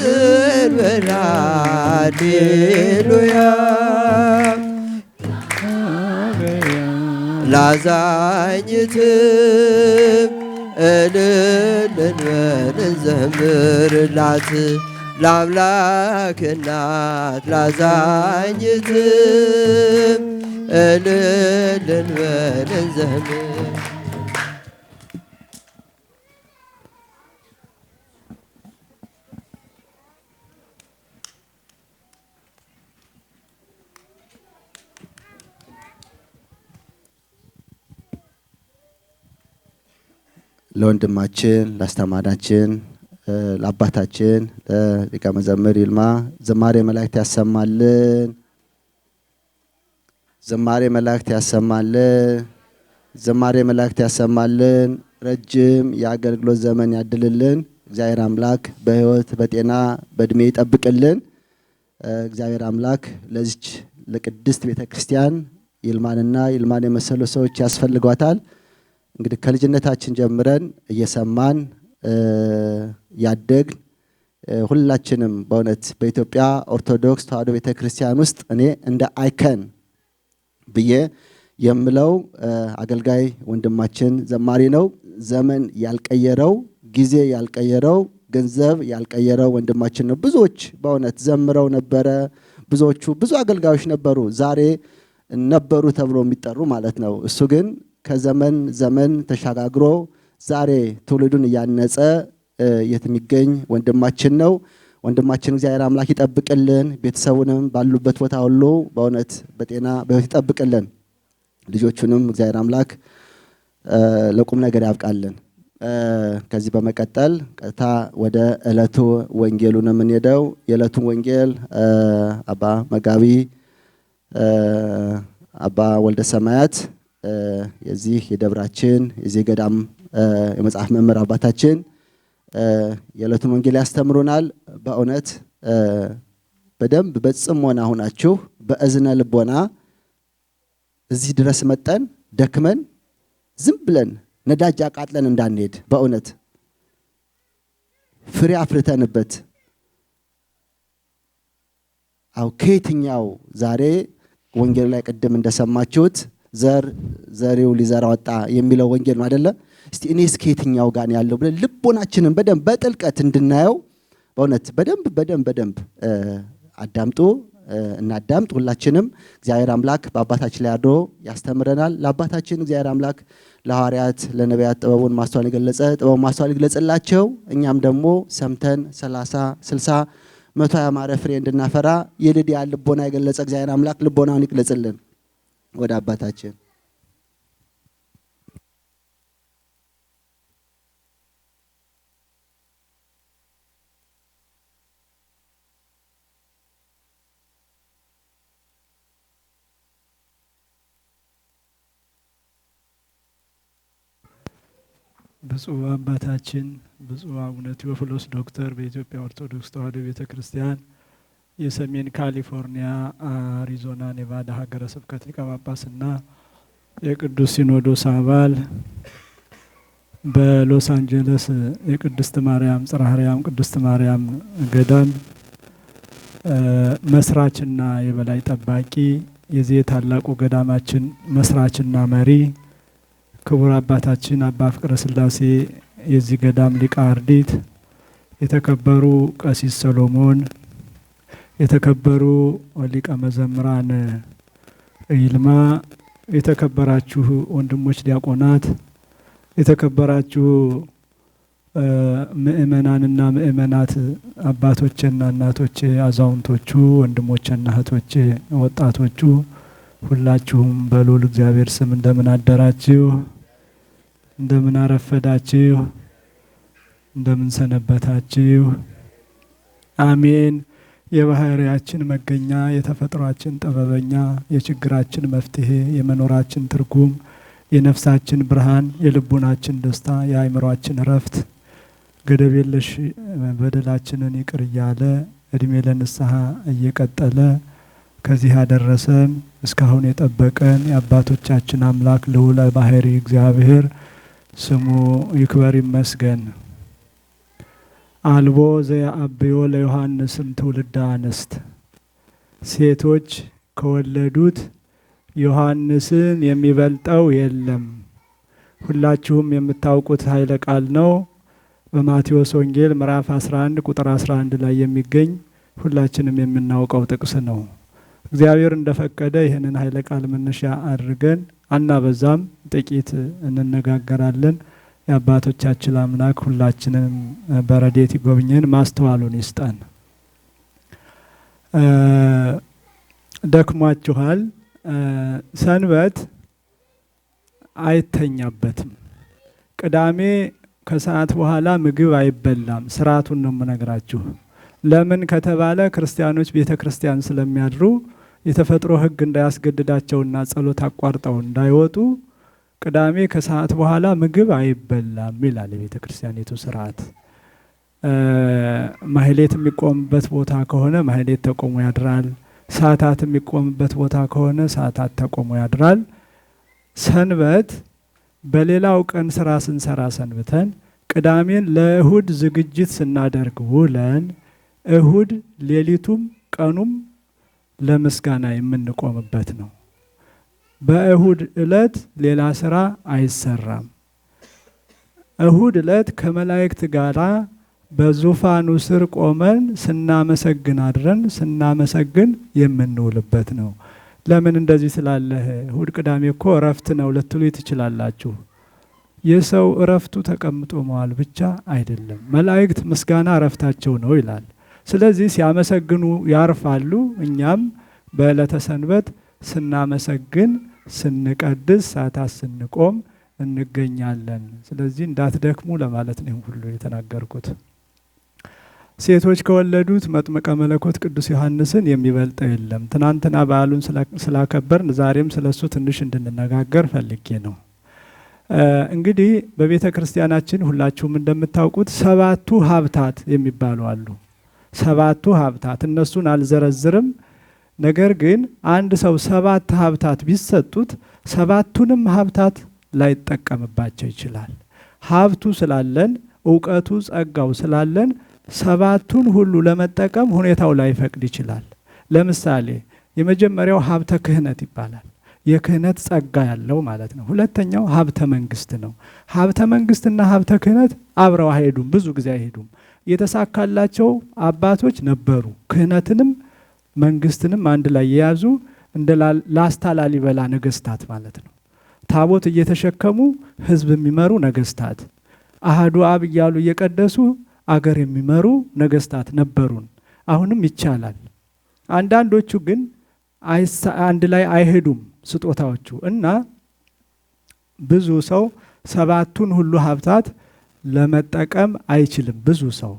እንበል ሃሌሉያ ላዛኝትም እልል እንበል እንዘምርላት ለአምላክ እናት ላዛኝትም እልል እንበል እንዘምር። ለወንድማችን ለአስተማሪያችን ለአባታችን ለሊቀ መዘምር ይልማ ዝማሬ መላእክት ያሰማልን። ዝማሬ መላእክት ያሰማልን። ዝማሬ መላእክት ያሰማልን። ረጅም የአገልግሎት ዘመን ያድልልን። እግዚአብሔር አምላክ በሕይወት በጤና በእድሜ ይጠብቅልን። እግዚአብሔር አምላክ ለዚች ለቅድስት ቤተክርስቲያን ይልማንና ይልማን የመሰሉ ሰዎች ያስፈልጓታል። እንግዲህ ከልጅነታችን ጀምረን እየሰማን ያደግን ሁላችንም በእውነት በኢትዮጵያ ኦርቶዶክስ ተዋሕዶ ቤተክርስቲያን ውስጥ እኔ እንደ አይከን ብዬ የምለው አገልጋይ ወንድማችን ዘማሪ ነው። ዘመን ያልቀየረው፣ ጊዜ ያልቀየረው፣ ገንዘብ ያልቀየረው ወንድማችን ነው። ብዙዎች በእውነት ዘምረው ነበረ። ብዙዎቹ ብዙ አገልጋዮች ነበሩ፣ ዛሬ ነበሩ ተብሎ የሚጠሩ ማለት ነው። እሱ ግን ከዘመን ዘመን ተሻጋግሮ ዛሬ ትውልዱን እያነጸ የሚገኝ ወንድማችን ነው። ወንድማችን እግዚአብሔር አምላክ ይጠብቅልን፣ ቤተሰቡንም ባሉበት ቦታ ሁሉ በእውነት በጤና በሕይወት ይጠብቅልን። ልጆቹንም እግዚአብሔር አምላክ ለቁም ነገር ያብቃልን። ከዚህ በመቀጠል ቀጥታ ወደ ዕለቱ ወንጌሉ ነው የምንሄደው። የዕለቱን ወንጌል አባ መጋቢ አባ ወልደ ሰማያት የዚህ የደብራችን የዚህ ገዳም የመጽሐፍ መምህር አባታችን የዕለቱን ወንጌል ያስተምሩናል። በእውነት በደንብ በጽሞና ሆናችሁ በእዝነ ልቦና እዚህ ድረስ መጠን ደክመን ዝም ብለን ነዳጅ አቃጥለን እንዳንሄድ በእውነት ፍሬ አፍርተንበት አው ከየትኛው ዛሬ ወንጌል ላይ ቅድም እንደሰማችሁት ዘር ዘሪው ሊዘራ ወጣ የሚለው ወንጌል ነው አይደለ? እስቲ እኔስ ከየትኛው ጋር ያለው ብለን ልቦናችንን በደንብ በጥልቀት እንድናየው በእውነት በደንብ በደንብ በደንብ አዳምጡ፣ እናዳምጥ። ሁላችንም እግዚአብሔር አምላክ በአባታችን ላይ አድሮ ያስተምረናል። ለአባታችን እግዚአብሔር አምላክ ለሐዋርያት ለነቢያት ጥበቡን ማስተዋል የገለጸ ጥበቡን ማስተዋል ይግለጽላቸው። እኛም ደግሞ ሰምተን 30 60 100 ያማረ ፍሬ እንድናፈራ የልድያ ልቦና የገለጸ እግዚአብሔር አምላክ ልቦናውን ይግለጽልን። ወደ አባታችን ብፁዕ አባታችን ብፁዕ አቡነ ቴዎፍሎስ ዶክተር በኢትዮጵያ ኦርቶዶክስ ተዋሕዶ ቤተ ክርስቲያን የሰሜን ካሊፎርኒያ አሪዞና ኔቫዳ ሀገረ ስብከት ሊቀ ጳጳስና የቅዱስ ሲኖዶስ አባል፣ በሎስ አንጀለስ የቅድስት ማርያም ጽርሐ አርያም ቅድስት ማርያም ገዳም መስራችና የበላይ ጠባቂ፣ የዚህ ታላቁ ገዳማችን መስራችና መሪ ክቡር አባታችን አባ ፍቅረ ሥላሴ የዚህ ገዳም ሊቀ አርድእት፣ የተከበሩ ቀሲስ ሰሎሞን፣ የተከበሩ ሊቀ መዘምራን ይልማ፣ የተከበራችሁ ወንድሞች ዲያቆናት፣ የተከበራችሁ ምእመናንና ምእመናት፣ አባቶቼና እናቶቼ፣ አዛውንቶቹ፣ ወንድሞቼና እህቶቼ፣ ወጣቶቹ፣ ሁላችሁም በልዑል እግዚአብሔር ስም እንደምን አደራችሁ? እንደምን አረፈዳችሁ? እንደምን ሰነበታችሁ? አሜን። የባህሪያችን መገኛ፣ የተፈጥሯችን ጥበበኛ፣ የችግራችን መፍትሄ፣ የመኖራችን ትርጉም፣ የነፍሳችን ብርሃን፣ የልቡናችን ደስታ፣ የአእምሯችን እረፍት፣ ገደብ የለሽ በደላችንን ይቅር እያለ እድሜ ለንስሐ እየቀጠለ ከዚህ ያደረሰን እስካሁን የጠበቀን የአባቶቻችን አምላክ ልዑለ ባሕርይ እግዚአብሔር ስሙ ይክበር ይመስገን። አልቦ ዘየዐብዮ ለዮሐንስም ትውልደ አንስት፣ ሴቶች ከወለዱት ዮሐንስን የሚበልጠው የለም። ሁላችሁም የምታውቁት ኃይለ ቃል ነው። በማቴዎስ ወንጌል ምዕራፍ 11 ቁጥር 11 ላይ የሚገኝ ሁላችንም የምናውቀው ጥቅስ ነው። እግዚአብሔር እንደፈቀደ ይህንን ኃይለ ቃል መነሻ አድርገን አናበዛም፣ ጥቂት እንነጋገራለን። የአባቶቻችን አምላክ ሁላችንም በረድኤት ይጎብኘን፣ ማስተዋሉን ይስጠን። ደክሟችኋል። ሰንበት አይተኛበትም። ቅዳሜ ከሰዓት በኋላ ምግብ አይበላም። ስርዓቱን ነው የምነግራችሁ። ለምን ከተባለ ክርስቲያኖች ቤተ ክርስቲያን ስለሚያድሩ የተፈጥሮ ሕግ እንዳያስገድዳቸውና ጸሎት አቋርጠው እንዳይወጡ ቅዳሜ ከሰዓት በኋላ ምግብ አይበላም ይላል የቤተ ክርስቲያኒቱ ስርዓት። ማህሌት የሚቆምበት ቦታ ከሆነ ማህሌት ተቆሞ ያድራል። ሰዓታት የሚቆምበት ቦታ ከሆነ ሰዓታት ተቆሞ ያድራል። ሰንበት በሌላው ቀን ስራ ስንሰራ ሰንብተን ቅዳሜን ለእሁድ ዝግጅት ስናደርግ ውለን እሁድ ሌሊቱም ቀኑም ለምስጋና የምንቆምበት ነው። በእሁድ ዕለት ሌላ ስራ አይሰራም። እሁድ ዕለት ከመላእክት ጋራ በዙፋኑ ስር ቆመን ስናመሰግን አድረን ስናመሰግን የምንውልበት ነው። ለምን እንደዚህ ስላለህ እሁድ ቅዳሜ እኮ እረፍት ነው ልትሉ ትችላላችሁ። የሰው እረፍቱ ተቀምጦ መዋል ብቻ አይደለም። መላእክት ምስጋና እረፍታቸው ነው ይላል። ስለዚህ ሲያመሰግኑ ያርፋሉ። እኛም በዕለተ ሰንበት ስናመሰግን፣ ስንቀድስ፣ ሰዓታት ስንቆም እንገኛለን። ስለዚህ እንዳትደክሙ ለማለት ነው ሁሉ የተናገርኩት። ሴቶች ከወለዱት መጥምቀ መለኮት ቅዱስ ዮሐንስን የሚበልጠው የለም። ትናንትና በዓሉን ስላከበርን ዛሬም ስለሱ ትንሽ እንድንነጋገር ፈልጌ ነው። እንግዲህ በቤተ ክርስቲያናችን ሁላችሁም እንደምታውቁት 7ቱ ሀብታት የሚባሉ አሉ። 7ቱ ሀብታት እነሱን አልዘረዝርም። ነገር ግን አንድ ሰው 7 ሀብታት ቢሰጡት 7ቱንም ሀብታት ላይጠቀምባቸው ይችላል። ሀብቱ ስላለን፣ እውቀቱ ጸጋው ስላለን 7ቱን ሁሉ ለመጠቀም ሁኔታው ላይፈቅድ ይችላል። ለምሳሌ የመጀመሪያው ሀብተ ክህነት ይባላል። የክህነት ጸጋ ያለው ማለት ነው። ሁለተኛው ሀብተ መንግስት ነው። ሀብተ መንግስትና ሀብተ ክህነት አብረው አይሄዱም፣ ብዙ ጊዜ አይሄዱም። የተሳካላቸው አባቶች ነበሩ። ክህነትንም መንግስትንም አንድ ላይ የያዙ እንደ ላስታ ላሊበላ ነገስታት ማለት ነው። ታቦት እየተሸከሙ ህዝብ የሚመሩ ነገስታት፣ አሐዱ አብ እያሉ እየቀደሱ አገር የሚመሩ ነገስታት ነበሩን። አሁንም ይቻላል። አንዳንዶቹ ግን አንድ ላይ አይሄዱም ስጦታዎቹ እና ብዙ ሰው 7ቱን ሁሉ ሀብታት ለመጠቀም አይችልም። ብዙ ሰው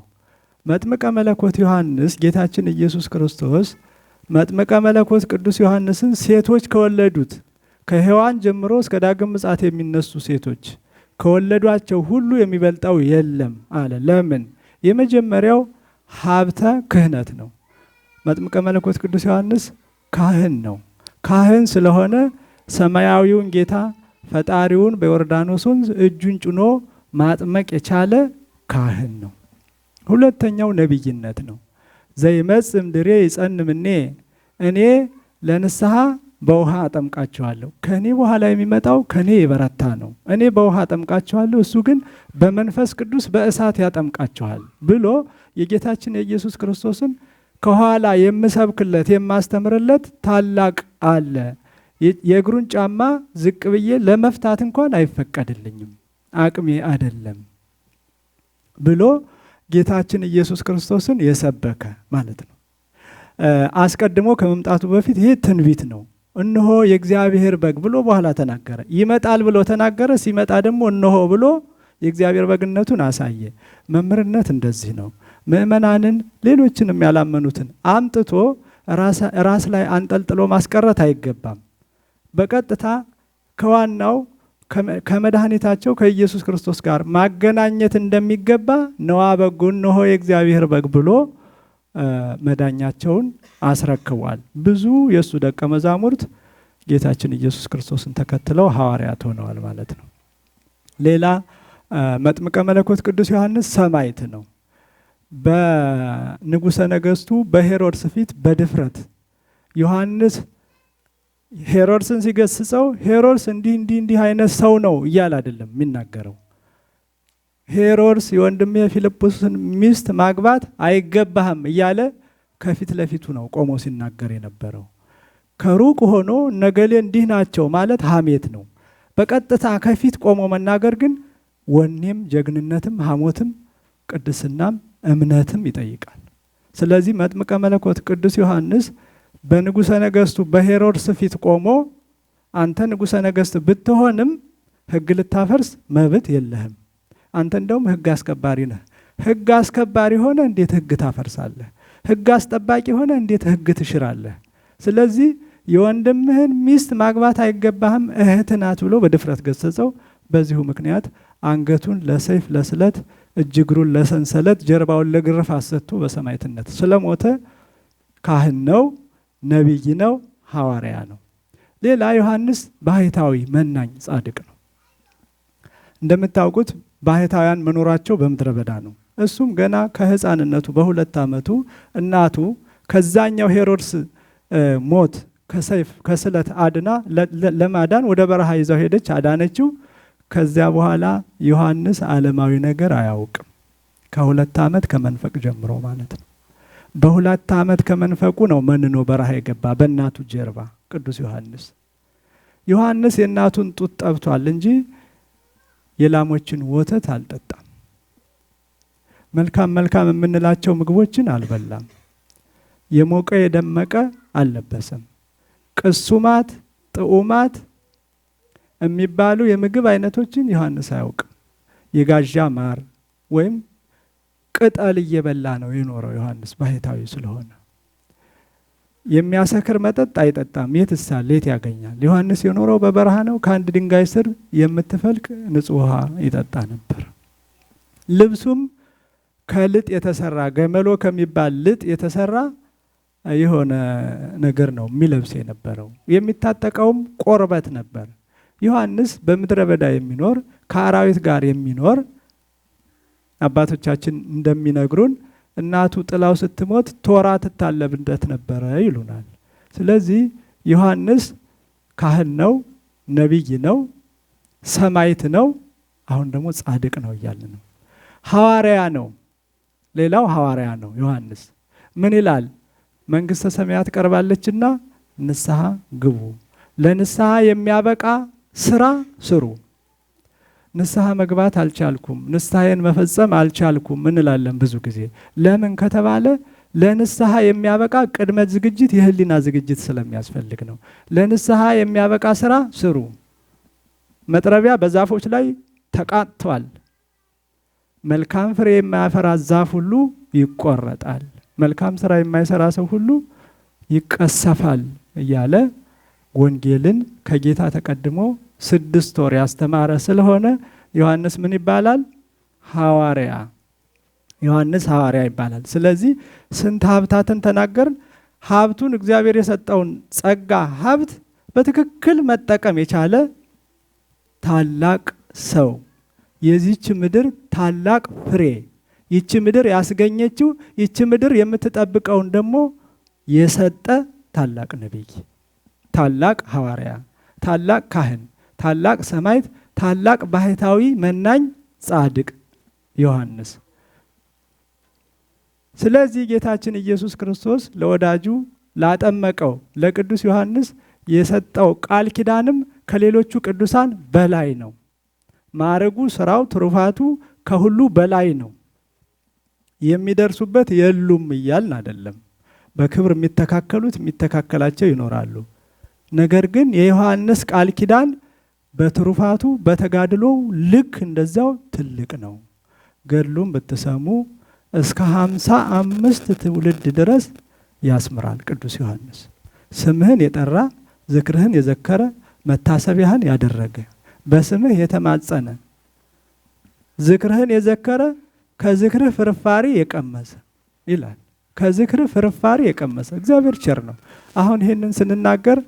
መጥምቀ መለኮት ዮሐንስ ጌታችን ኢየሱስ ክርስቶስ መጥምቀ መለኮት ቅዱስ ዮሐንስን ሴቶች ከወለዱት ከሔዋን ጀምሮ እስከ ዳግም ምጽአት የሚነሱ ሴቶች ከወለዷቸው ሁሉ የሚበልጠው የለም አለ። ለምን? የመጀመሪያው ሀብተ ክህነት ነው። መጥምቀ መለኮት ቅዱስ ዮሐንስ ካህን ነው። ካህን ስለሆነ ሰማያዊውን ጌታ ፈጣሪውን በዮርዳኖስ ወንዝ እጁን ጭኖ ማጥመቅ የቻለ ካህን ነው። ሁለተኛው ነብይነት ነው። ዘይመጽእ እምድሬ ይጸንዕ እምኔ፣ እኔ ለንስሐ በውሃ አጠምቃቸዋለሁ፣ ከኔ በኋላ የሚመጣው ከኔ የበረታ ነው፣ እኔ በውሃ አጠምቃቸዋለሁ፣ እሱ ግን በመንፈስ ቅዱስ በእሳት ያጠምቃቸዋል ብሎ የጌታችን የኢየሱስ ክርስቶስን ከኋላ የምሰብክለት የማስተምርለት ታላቅ አለ፣ የእግሩን ጫማ ዝቅ ብዬ ለመፍታት እንኳን አይፈቀድልኝም፣ አቅሜ አይደለም ብሎ ጌታችን ኢየሱስ ክርስቶስን የሰበከ ማለት ነው። አስቀድሞ ከመምጣቱ በፊት ይሄ ትንቢት ነው። እነሆ የእግዚአብሔር በግ ብሎ በኋላ ተናገረ። ይመጣል ብሎ ተናገረ። ሲመጣ ደግሞ እነሆ ብሎ የእግዚአብሔር በግነቱን አሳየ። መምህርነት እንደዚህ ነው። ምእመናንን ሌሎችንም ያላመኑትን አምጥቶ ራስ ላይ አንጠልጥሎ ማስቀረት አይገባም። በቀጥታ ከዋናው ከመድኃኒታቸው ከኢየሱስ ክርስቶስ ጋር ማገናኘት እንደሚገባ ነዋ በጉ እነሆ የእግዚአብሔር በግ ብሎ መዳኛቸውን አስረክቧል። ብዙ የሱ ደቀ መዛሙርት ጌታችን ኢየሱስ ክርስቶስን ተከትለው ሐዋርያት ሆነዋል ማለት ነው። ሌላ መጥምቀ መለኮት ቅዱስ ዮሐንስ ሰማዕት ነው። በንጉሰ ነገስቱ በሄሮድስ ፊት በድፍረት ዮሐንስ ሄሮድስን ሲገስጸው ሄሮድስ እንዲህ እንዲህ እንዲህ አይነት ሰው ነው እያለ አይደለም የሚናገረው። ሄሮድስ የወንድሜ ፊልጶስን ሚስት ማግባት አይገባህም እያለ ከፊት ለፊቱ ነው ቆሞ ሲናገር የነበረው። ከሩቅ ሆኖ ነገሌ እንዲህ ናቸው ማለት ሐሜት ነው። በቀጥታ ከፊት ቆሞ መናገር ግን ወኔም ጀግንነትም ሐሞትም ቅድስናም እምነትም ይጠይቃል። ስለዚህ መጥምቀ መለኮት ቅዱስ ዮሐንስ በንጉሰ ነገስቱ በሄሮድስ ፊት ቆሞ አንተ ንጉሰ ነገስት ብትሆንም ሕግ ልታፈርስ መብት የለህም። አንተ እንደውም ሕግ አስከባሪ ነህ። ሕግ አስከባሪ ሆነ እንዴት ሕግ ታፈርሳለህ? ሕግ አስጠባቂ ሆነ እንዴት ሕግ ትሽራለህ? ስለዚህ የወንድምህን ሚስት ማግባት አይገባህም፣ እህት ናት ብሎ በድፍረት ገሰጸው። በዚሁ ምክንያት አንገቱን ለሰይፍ ለስለት፣ እጅ እግሩን ለሰንሰለት፣ ጀርባውን ለግርፋት ሰጥቶ በሰማዕትነት ስለሞተ ካህን ነው፣ ነቢይ ነው፣ ሐዋርያ ነው። ሌላ ዮሐንስ ባህታዊ መናኝ ጻድቅ ነው። እንደምታውቁት ባህታውያን መኖራቸው በምድረ በዳ ነው። እሱም ገና ከህፃንነቱ በ2 ዓመቱ እናቱ ከዛኛው ሄሮድስ ሞት ከሰይፍ ከስለት አድና ለማዳን ወደ በረሃ ይዛው ሄደች፣ አዳነችው። ከዚያ በኋላ ዮሐንስ ዓለማዊ ነገር አያውቅም። ከ2 ዓመት ከመንፈቅ ጀምሮ ማለት ነው። በ2 ዓመት ከመንፈቁ ነው መንኖ በረሃ የገባ በእናቱ ጀርባ። ቅዱስ ዮሐንስ። ዮሐንስ የእናቱን ጡት ጠብቷል እንጂ የላሞችን ወተት አልጠጣም። መልካም መልካም የምንላቸው ምግቦችን አልበላም። የሞቀ የደመቀ አልለበሰም። ቅሱማት ጥዑማት የሚባሉ የምግብ አይነቶችን ዮሐንስ አያውቅም። የጋዣ ማር ወይም ቅጠል እየበላ ነው የኖረው ዮሐንስ ባህታዊ ስለሆነ። የሚያሰክር መጠጥ አይጠጣም። የትሳ የት ያገኛል? ዮሐንስ የኖረው በበረሃ ነው። ከአንድ ድንጋይ ስር የምትፈልቅ ንጹሕ ውሃ ይጠጣ ነበር። ልብሱም ከልጥ የተሰራ ገመሎ ከሚባል ልጥ የተሰራ የሆነ ነገር ነው የሚለብስ የነበረው። የሚታጠቀውም ቆርበት ነበር። ዮሐንስ በምድረ በዳ የሚኖር ከአራዊት ጋር የሚኖር አባቶቻችን እንደሚነግሩን እናቱ ጥላው ስትሞት ቶራ ትታለብለት ነበረ ይሉናል። ስለዚህ ዮሐንስ ካህን ነው፣ ነቢይ ነው፣ ሰማዕት ነው፣ አሁን ደግሞ ጻድቅ ነው እያልን ነው። ሐዋርያ ነው። ሌላው ሐዋርያ ነው ዮሐንስ። ምን ይላል? መንግሥተ ሰማያት ቀርባለችና ንስሐ ግቡ፣ ለንስሐ የሚያበቃ ስራ ስሩ። ንስሐ መግባት አልቻልኩም፣ ንስሐዬን መፈጸም አልቻልኩም እንላለን ብዙ ጊዜ። ለምን ከተባለ ለንስሐ የሚያበቃ ቅድመ ዝግጅት የህሊና ዝግጅት ስለሚያስፈልግ ነው። ለንስሐ የሚያበቃ ስራ ስሩ። መጥረቢያ በዛፎች ላይ ተቃጥቷል። መልካም ፍሬ የማያፈራ ዛፍ ሁሉ ይቆረጣል፣ መልካም ስራ የማይሰራ ሰው ሁሉ ይቀሰፋል እያለ ወንጌልን ከጌታ ተቀድሞ 6 ወር ያስተማረ ስለሆነ ዮሐንስ ምን ይባላል? ሐዋርያ። ዮሐንስ ሐዋርያ ይባላል። ስለዚህ ስንት ሀብታትን ተናገርን? ሀብቱን እግዚአብሔር የሰጠውን ጸጋ ሀብት በትክክል መጠቀም የቻለ ታላቅ ሰው፣ የዚህች ምድር ታላቅ ፍሬ፣ ይቺ ምድር ያስገኘችው፣ ይቺ ምድር የምትጠብቀውን ደግሞ የሰጠ ታላቅ ነቢይ፣ ታላቅ ሐዋርያ፣ ታላቅ ካህን፣ ታላቅ ሰማዕት፣ ታላቅ ባህታዊ መናኝ ጻድቅ ዮሐንስ። ስለዚህ ጌታችን ኢየሱስ ክርስቶስ ለወዳጁ ላጠመቀው ለቅዱስ ዮሐንስ የሰጠው ቃል ኪዳንም ከሌሎቹ ቅዱሳን በላይ ነው። ማዕረጉ፣ ስራው፣ ትሩፋቱ ከሁሉ በላይ ነው። የሚደርሱበት የሉም እያልን አይደለም። በክብር የሚተካከሉት የሚተካከላቸው ይኖራሉ። ነገር ግን የዮሐንስ ቃል ኪዳን በትሩፋቱ በተጋድሎው ልክ እንደዛው ትልቅ ነው። ገድሉን ብትሰሙ እስከ 55 ትውልድ ድረስ ያስምራል። ቅዱስ ዮሐንስ ስምህን የጠራ ዝክርህን የዘከረ መታሰቢያህን ያደረገ በስምህ የተማጸነ ዝክርህን የዘከረ ከዝክርህ ፍርፋሪ የቀመሰ ይላል። ከዝክርህ ፍርፋሪ የቀመሰ እግዚአብሔር ቸር ነው። አሁን ይህንን ስንናገር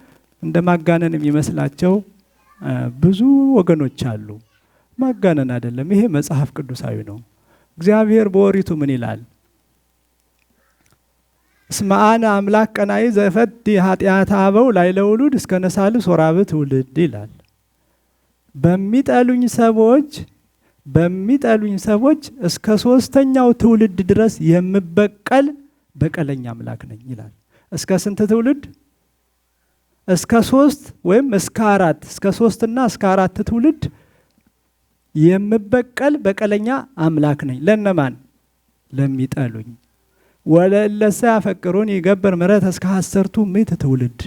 እንደ ማጋነን የሚመስላቸው ብዙ ወገኖች አሉ። ማጋነን አይደለም፣ ይሄ መጽሐፍ ቅዱሳዊ ነው። እግዚአብሔር በኦሪቱ ምን ይላል? እስመ አነ አምላክ ቀናኢ ዘፈቲ ኃጢአተ አበው ላዕለ ውሉድ እስከ ነሳልስ ወራብዕ ትውልድ ይላል። በሚጠሉኝ ሰዎች እስከ 3ኛው ትውልድ ድረስ የምበቀል በቀለኛ አምላክ ነኝ ይላል። እስከ ስንት ትውልድ? እስከ 3 ወይም እስከ 4፣ እስከ 3 እና እስከ 4 ትውልድ የምበቀል በቀለኛ አምላክ ነኝ። ለነማን? ለሚጠሉኝ። ወለእለሰ ያፈቅሩን ይገብር ምሕረት እስከ 10 ትውልድ።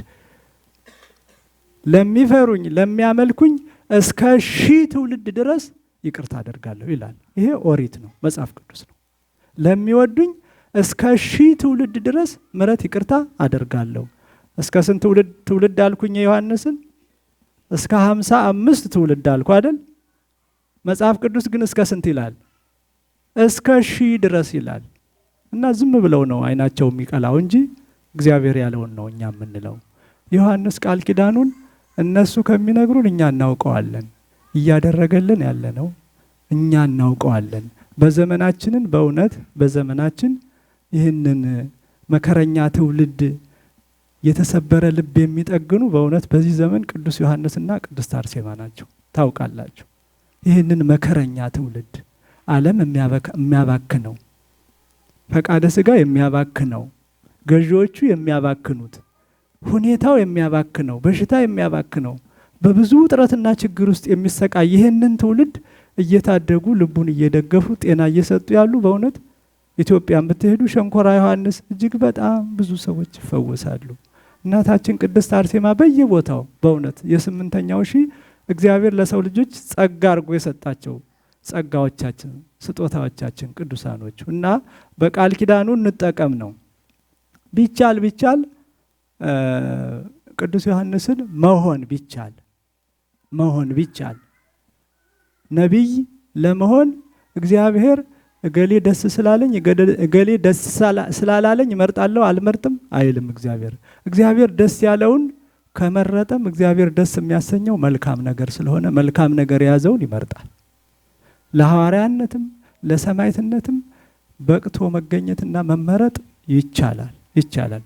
ለሚፈሩኝ ለሚያመልኩኝ እስከ 1000 ትውልድ ድረስ ይቅርታ አደርጋለሁ ይላል። ይሄ ኦሪት ነው፣ መጽሐፍ ቅዱስ ነው። ለሚወዱኝ እስከ 1000 ትውልድ ድረስ ምሕረት ይቅርታ አደርጋለሁ። እስከ ስንት ትውልድ አልኩኝ የዮሐንስን? እስከ 55 ትውልድ አልኩ አይደል? መጽሐፍ ቅዱስ ግን እስከ ስንት ይላል? እስከ 1000 ድረስ ይላል። እና ዝም ብለው ነው አይናቸው የሚቀላው እንጂ እግዚአብሔር ያለውን ነው እኛ የምንለው። ዮሐንስ ቃል ኪዳኑን እነሱ ከሚነግሩን እኛ እናውቀዋለን። እያደረገልን ያለነው እኛ እናውቀዋለን። በዘመናችንን በእውነት በዘመናችን ይህንን መከረኛ ትውልድ የተሰበረ ልብ የሚጠግኑ በእውነት በዚህ ዘመን ቅዱስ ዮሐንስና ቅድስት አርሴማ ናቸው። ታውቃላችሁ፣ ይህንን መከረኛ ትውልድ ዓለም የሚያባክነው፣ ፈቃደ ስጋ የሚያባክነው፣ ገዢዎቹ የሚያባክኑት፣ ሁኔታው የሚያባክነው፣ በሽታ የሚያባክነው፣ በብዙ ውጥረትና ችግር ውስጥ የሚሰቃይ ይህንን ትውልድ እየታደጉ ልቡን እየደገፉ ጤና እየሰጡ ያሉ በእውነት ኢትዮጵያን ብትሄዱ ሸንኮራ ዮሐንስ እጅግ በጣም ብዙ ሰዎች ይፈወሳሉ። እናታችን ቅድስት አርሴማ በየቦታው በእውነት የ8ኛው ሺህ እግዚአብሔር ለሰው ልጆች ጸጋ አድርጎ የሰጣቸው ጸጋዎቻችን፣ ስጦታዎቻችን ቅዱሳኖቹ እና በቃል ኪዳኑ እንጠቀም ነው። ቢቻል ቢቻል ቅዱስ ዮሐንስን መሆን ቢቻል መሆን ቢቻል ነቢይ ለመሆን እግዚአብሔር እገሌ ደስ ስላለኝ እገሌ ደስ ስላላለኝ እመርጣለሁ አልመርጥም አይልም። እግዚአብሔር እግዚአብሔር ደስ ያለውን ከመረጠም እግዚአብሔር ደስ የሚያሰኘው መልካም ነገር ስለሆነ መልካም ነገር የያዘውን ይመርጣል። ለሐዋርያነትም ለሰማዕትነትም በቅቶ መገኘትና መመረጥ ይቻላል ይቻላል።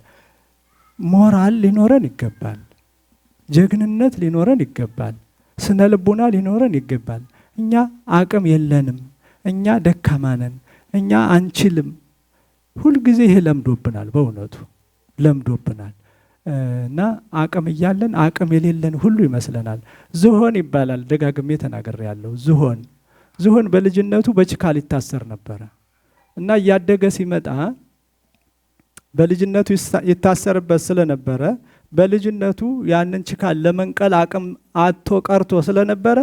ሞራል ሊኖረን ይገባል። ጀግንነት ሊኖረን ይገባል። ስነ ልቡና ሊኖረን ይገባል። እኛ አቅም የለንም፣ እኛ ደካማ ነን፣ እኛ አንችልም። ሁልጊዜ ይሄ ለምዶብናል፣ በእውነቱ ለምዶብናል። እና አቅም እያለን አቅም የሌለን ሁሉ ይመስለናል። ዝሆን ይባላል፣ ደጋግሜ ተናግሬያለሁ። ዝሆን ዝሆን በልጅነቱ በችካል ይታሰር ነበረ እና እያደገ ሲመጣ በልጅነቱ ይታሰርበት ስለነበረ በልጅነቱ ያንን ችካል ለመንቀል አቅም አጥቶ ቀርቶ ስለነበረ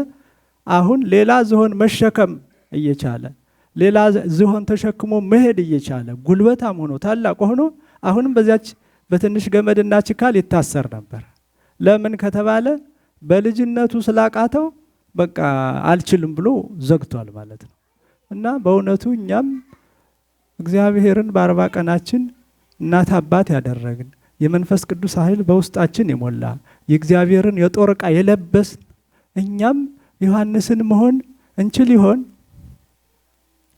አሁን ሌላ ዝሆን መሸከም እየቻለ ሌላ ዝሆን ተሸክሞ መሄድ እየቻለ ጉልበታም ሆኖ ታላቅ ሆኖ አሁንም በዚያች በትንሽ ገመድና ችካል ይታሰር ነበር። ለምን ከተባለ በልጅነቱ ስላቃተው በቃ አልችልም ብሎ ዘግቷል ማለት ነው። እና በእውነቱ እኛም እግዚአብሔርን በ40 ቀናችን እናት አባት ያደረግን የመንፈስ ቅዱስ ኃይል በውስጣችን የሞላ የእግዚአብሔርን የጦር ዕቃ የለበስን እኛም ዮሐንስን መሆን እንችል ይሆን?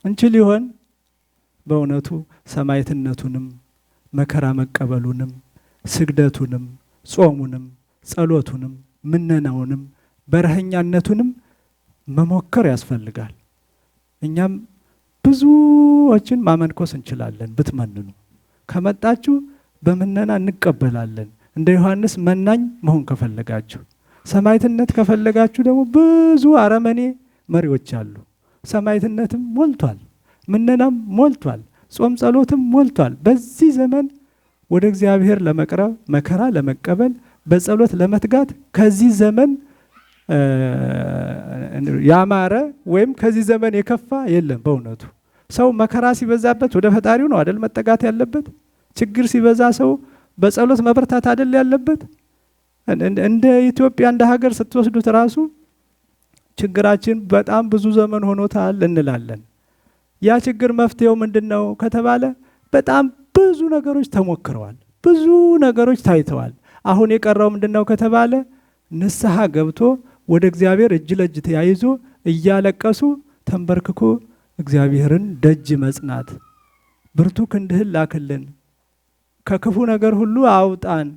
እንችል ይሆን? በእውነቱ ሰማዕትነቱንም መከራ መቀበሉንም ስግደቱንም ጾሙንም ጸሎቱንም ምነናውንም በረኸኛነቱንም መሞከር ያስፈልጋል። እኛም ብዙዎችን ማመንኮስ እንችላለን። ብትመንኑ ከመጣችሁ በምነና እንቀበላለን። እንደ ዮሐንስ መናኝ መሆን ከፈለጋችሁ፣ ሰማዕትነት ከፈለጋችሁ ደግሞ ብዙ አረመኔ መሪዎች አሉ። ሰማዕትነትም ሞልቷል፣ ምነናም ሞልቷል፣ ጾም ጸሎትም ሞልቷል። በዚህ ዘመን ወደ እግዚአብሔር ለመቅረብ መከራ ለመቀበል በጸሎት ለመትጋት ከዚህ ዘመን ያማረ ወይም ከዚህ ዘመን የከፋ የለም። በእውነቱ ሰው መከራ ሲበዛበት ወደ ፈጣሪው ነው አይደል መጠጋት ያለበት? ችግር ሲበዛ ሰው በጸሎት መበርታት አይደል ያለበት? እንደ ኢትዮጵያ እንደ ሀገር ስትወስዱት ራሱ ችግራችን በጣም ብዙ ዘመን ሆኖታል እንላለን። ያ ችግር መፍትሄው ምንድነው ከተባለ በጣም ብዙ ነገሮች ተሞክረዋል፣ ብዙ ነገሮች ታይተዋል። አሁን የቀረው ምንድነው ከተባለ ንስሐ ገብቶ ወደ እግዚአብሔር እጅ ለእጅ ተያይዞ እያለቀሱ ተንበርክኮ እግዚአብሔርን ደጅ መጽናት፣ ብርቱ ክንድህን ላክልን፣ ከክፉ ነገር ሁሉ አውጣን፣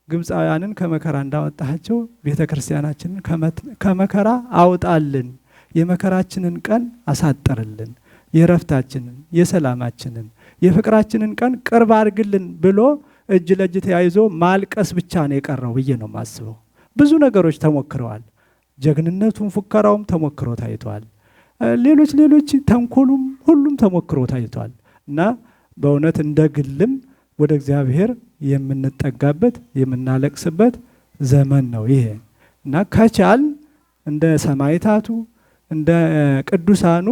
ግብፃውያንን ከመከራ እንዳወጣቸው ቤተክርስቲያናችንን ከመከራ አውጣልን፣ የመከራችንን ቀን አሳጥርልን፣ የረፍታችንን፣ የሰላማችንን፣ የፍቅራችንን ቀን ቅርብ አድርግልን ብሎ እጅ ለእጅ ተያይዞ ማልቀስ ብቻ ነው የቀረው ብዬ ነው የማስበው። ብዙ ነገሮች ተሞክረዋል። ጀግንነቱም ፉከራውም ተሞክሮ ታይቷል። ሌሎች ሌሎች ተንኮሉም ሁሉም ተሞክሮ ታይቷል። እና በእውነት እንደ ግልም ወደ እግዚአብሔር የምንጠጋበት የምናለቅስበት ዘመን ነው ይሄ። እና ከቻል እንደ ሰማዕታቱ እንደ ቅዱሳኑ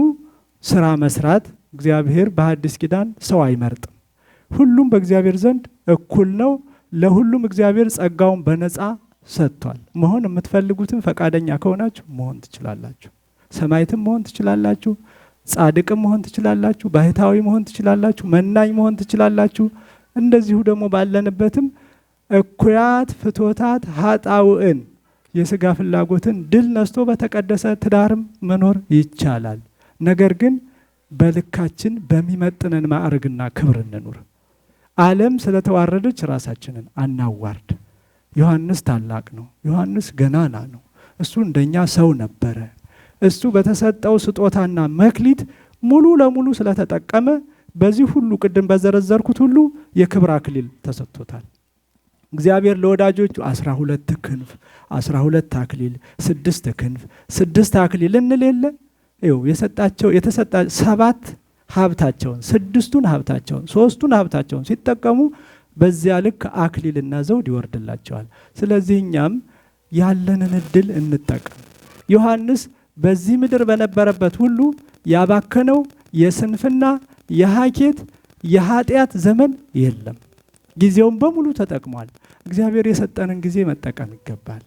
ስራ መስራት፣ እግዚአብሔር በሐዲስ ኪዳን ሰው አይመርጥም። ሁሉም በእግዚአብሔር ዘንድ እኩል ነው። ለሁሉም እግዚአብሔር ጸጋውን በነፃ ሰጥቷል። መሆን የምትፈልጉትን ፈቃደኛ ከሆናችሁ መሆን ትችላላችሁ። ሰማዕትም መሆን ትችላላችሁ፣ ጻድቅም መሆን ትችላላችሁ፣ ባህታዊ መሆን ትችላላችሁ፣ መናኝ መሆን ትችላላችሁ። እንደዚሁ ደግሞ ባለንበትም እኩያት ፍቶታት ኃጣውእን የስጋ ፍላጎትን ድል ነስቶ በተቀደሰ ትዳርም መኖር ይቻላል። ነገር ግን በልካችን በሚመጥነን ማዕረግና ክብር እንኑር። ዓለም ስለተዋረደች ራሳችንን አናዋርድ። ዮሐንስ ታላቅ ነው። ዮሐንስ ገናና ነው። እሱ እንደኛ ሰው ነበረ። እሱ በተሰጠው ስጦታና መክሊት ሙሉ ለሙሉ ስለተጠቀመ በዚህ ሁሉ ቅድም በዘረዘርኩት ሁሉ የክብር አክሊል ተሰጥቶታል። እግዚአብሔር ለወዳጆቹ 12 ክንፍ 12 አክሊል 6 ክንፍ 6 አክሊል እንል የለ ይኸው የሰጣቸው የተሰጣ 7 ሀብታቸውን 6ቱን ሀብታቸውን 3ቱን ሀብታቸውን ሲጠቀሙ በዚያ ልክ አክሊልና ዘውድ ይወርድላቸዋል። ስለዚህ እኛም ያለንን እድል እንጠቀም። ዮሐንስ በዚህ ምድር በነበረበት ሁሉ ያባከነው የስንፍና የሃኬት የኃጢአት ዘመን የለም። ጊዜውን በሙሉ ተጠቅሟል። እግዚአብሔር የሰጠንን ጊዜ መጠቀም ይገባል።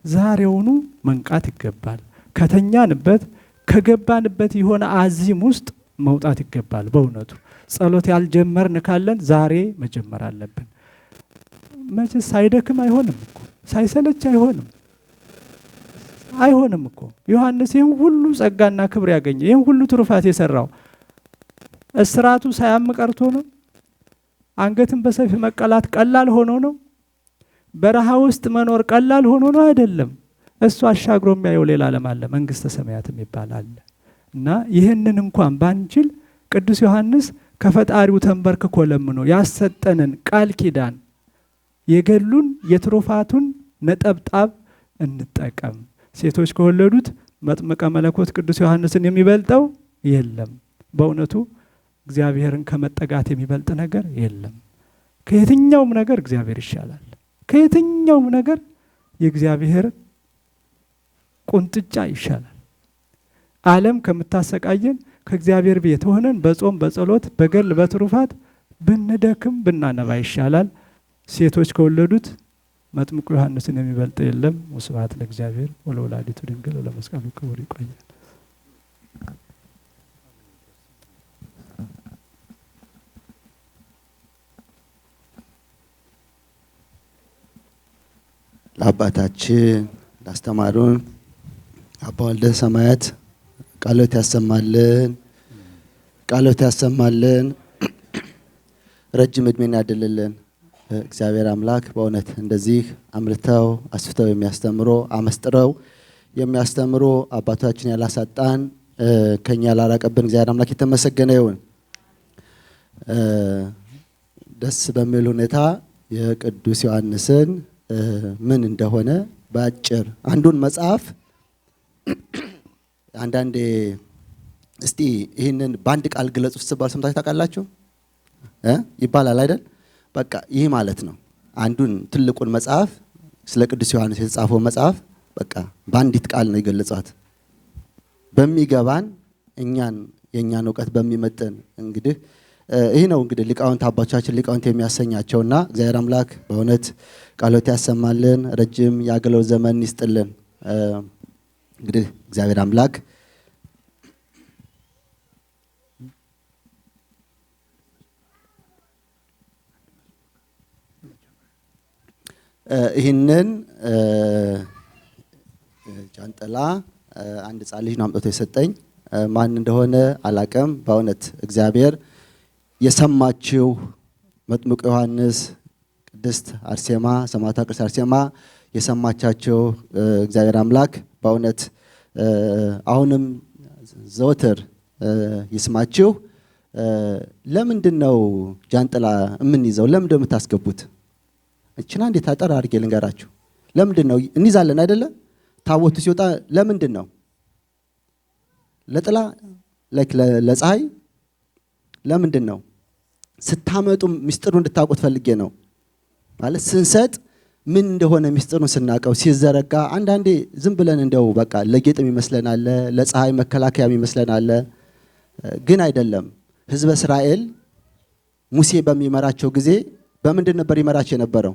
ዛሬውኑ መንቃት ይገባል። ከተኛንበት ከገባንበት የሆነ አዚም ውስጥ መውጣት ይገባል። በእውነቱ ጸሎት ያልጀመርን ካለን ዛሬ መጀመር አለብን። መቼስ ሳይደክም አይሆንም እኮ፣ ሳይሰለች አይሆንም አይሆንም እኮ። ዮሐንስ ይህን ሁሉ ጸጋና ክብር ያገኘ ይህን ሁሉ ትሩፋት የሰራው እስራቱ ሳያም ቀርቶ ነው? አንገትን በሰይፍ መቀላት ቀላል ሆኖ ነው? በረሃ ውስጥ መኖር ቀላል ሆኖ ነው? አይደለም። እሱ አሻግሮ የሚያየው ሌላ ዓለም አለ፣ መንግስተ ሰማያት የሚባል አለ። እና ይህንን እንኳን ባንችል ቅዱስ ዮሐንስ ከፈጣሪው ተንበርክኮ ለምኖ ያሰጠንን ቃል ኪዳን የገሉን የትሩፋቱን ነጠብጣብ እንጠቀም። ሴቶች ከወለዱት መጥምቀ መለኮት ቅዱስ ዮሐንስን የሚበልጠው የለም። በእውነቱ እግዚአብሔርን ከመጠጋት የሚበልጥ ነገር የለም። ከየትኛውም ነገር እግዚአብሔር ይሻላል። ከየትኛውም ነገር የእግዚአብሔር ቁንጥጫ ይሻላል። ዓለም ከምታሰቃየን ከእግዚአብሔር ቤት ሆነን በጾም በጸሎት በገድል በትሩፋት ብንደክም ብናነባ ይሻላል። ሴቶች ከወለዱት መጥምቁ ዮሐንስን የሚበልጥ የለም። ወስብሐት ለእግዚአብሔር ወለወላዲቱ ድንግል ወለመስቀሉ ክቡር። ይቆያል። ለአባታችን ላስተማሩን አባ ወልደ ሰማያት ቃሎት ያሰማልን፣ ቃሎት ያሰማልን፣ ረጅም እድሜን ያድልልን። እግዚአብሔር አምላክ በእውነት እንደዚህ አምርተው አስፍተው የሚያስተምሩ አመስጥረው የሚያስተምሩ አባታችን ያላሳጣን ከኛ ያላራቀብን እግዚአብሔር አምላክ የተመሰገነ ይሁን። ደስ በሚል ሁኔታ የቅዱስ ዮሐንስን ምን እንደሆነ በአጭር አንዱን መጽሐፍ አንዳንዴ እስቲ ይህንን በአንድ ቃል ግለጹ ስትባሉ ሰምታችሁ ታውቃላችሁ? ይባላል አይደል? በቃ ይህ ማለት ነው። አንዱን ትልቁን መጽሐፍ ስለ ቅዱስ ዮሐንስ የተጻፈው መጽሐፍ በቃ በአንዲት ቃል ነው የገለጿት። በሚገባን እኛን የኛን እውቀት በሚመጥን እንግዲህ ይህ ነው እንግዲህ ሊቃውንት አባቶቻችን ሊቃውንት የሚያሰኛቸውና እግዚአብሔር አምላክ በእውነት ቃሎት ያሰማልን፣ ረጅም የአገልግሎት ዘመን ይስጥልን። እንግዲህ እግዚአብሔር አምላክ ይህንን ጃንጥላ አንድ ሕፃን ልጅ ነው አምጥቶ የሰጠኝ። ማን እንደሆነ አላቅም። በእውነት እግዚአብሔር የሰማችው መጥምቁ ዮሐንስ፣ ቅድስት አርሴማ፣ ሰማዕቷ ቅድስት አርሴማ የሰማቻቸው እግዚአብሔር አምላክ በእውነት አሁንም ዘወትር ይስማችሁ። ለምንድን ነው ጃንጥላ የምንይዘው? ለምንድን ነው የምታስገቡት? እቺን አንዴ ታጠር አድርጌ ልንገራችሁ። ለምንድን ነው እንይዛለን አይደለ? ታቦቱ ሲወጣ ለምንድን ነው? ለጥላ ለፀሐይ ለምንድን ነው? ስታመጡ ሚስጥሩን እንድታውቁት ፈልጌ ነው። ማለት ስንሰጥ ምን እንደሆነ ሚስጥሩን ስናውቀው ሲዘረጋ አንዳንዴ ዝም ብለን እንደው በቃ ለጌጥም ይመስለናል፣ ለፀሐይ መከላከያም ይመስለናል፣ ግን አይደለም። ህዝበ እስራኤል ሙሴ በሚመራቸው ጊዜ በምንድን ነበር ይመራቸው የነበረው?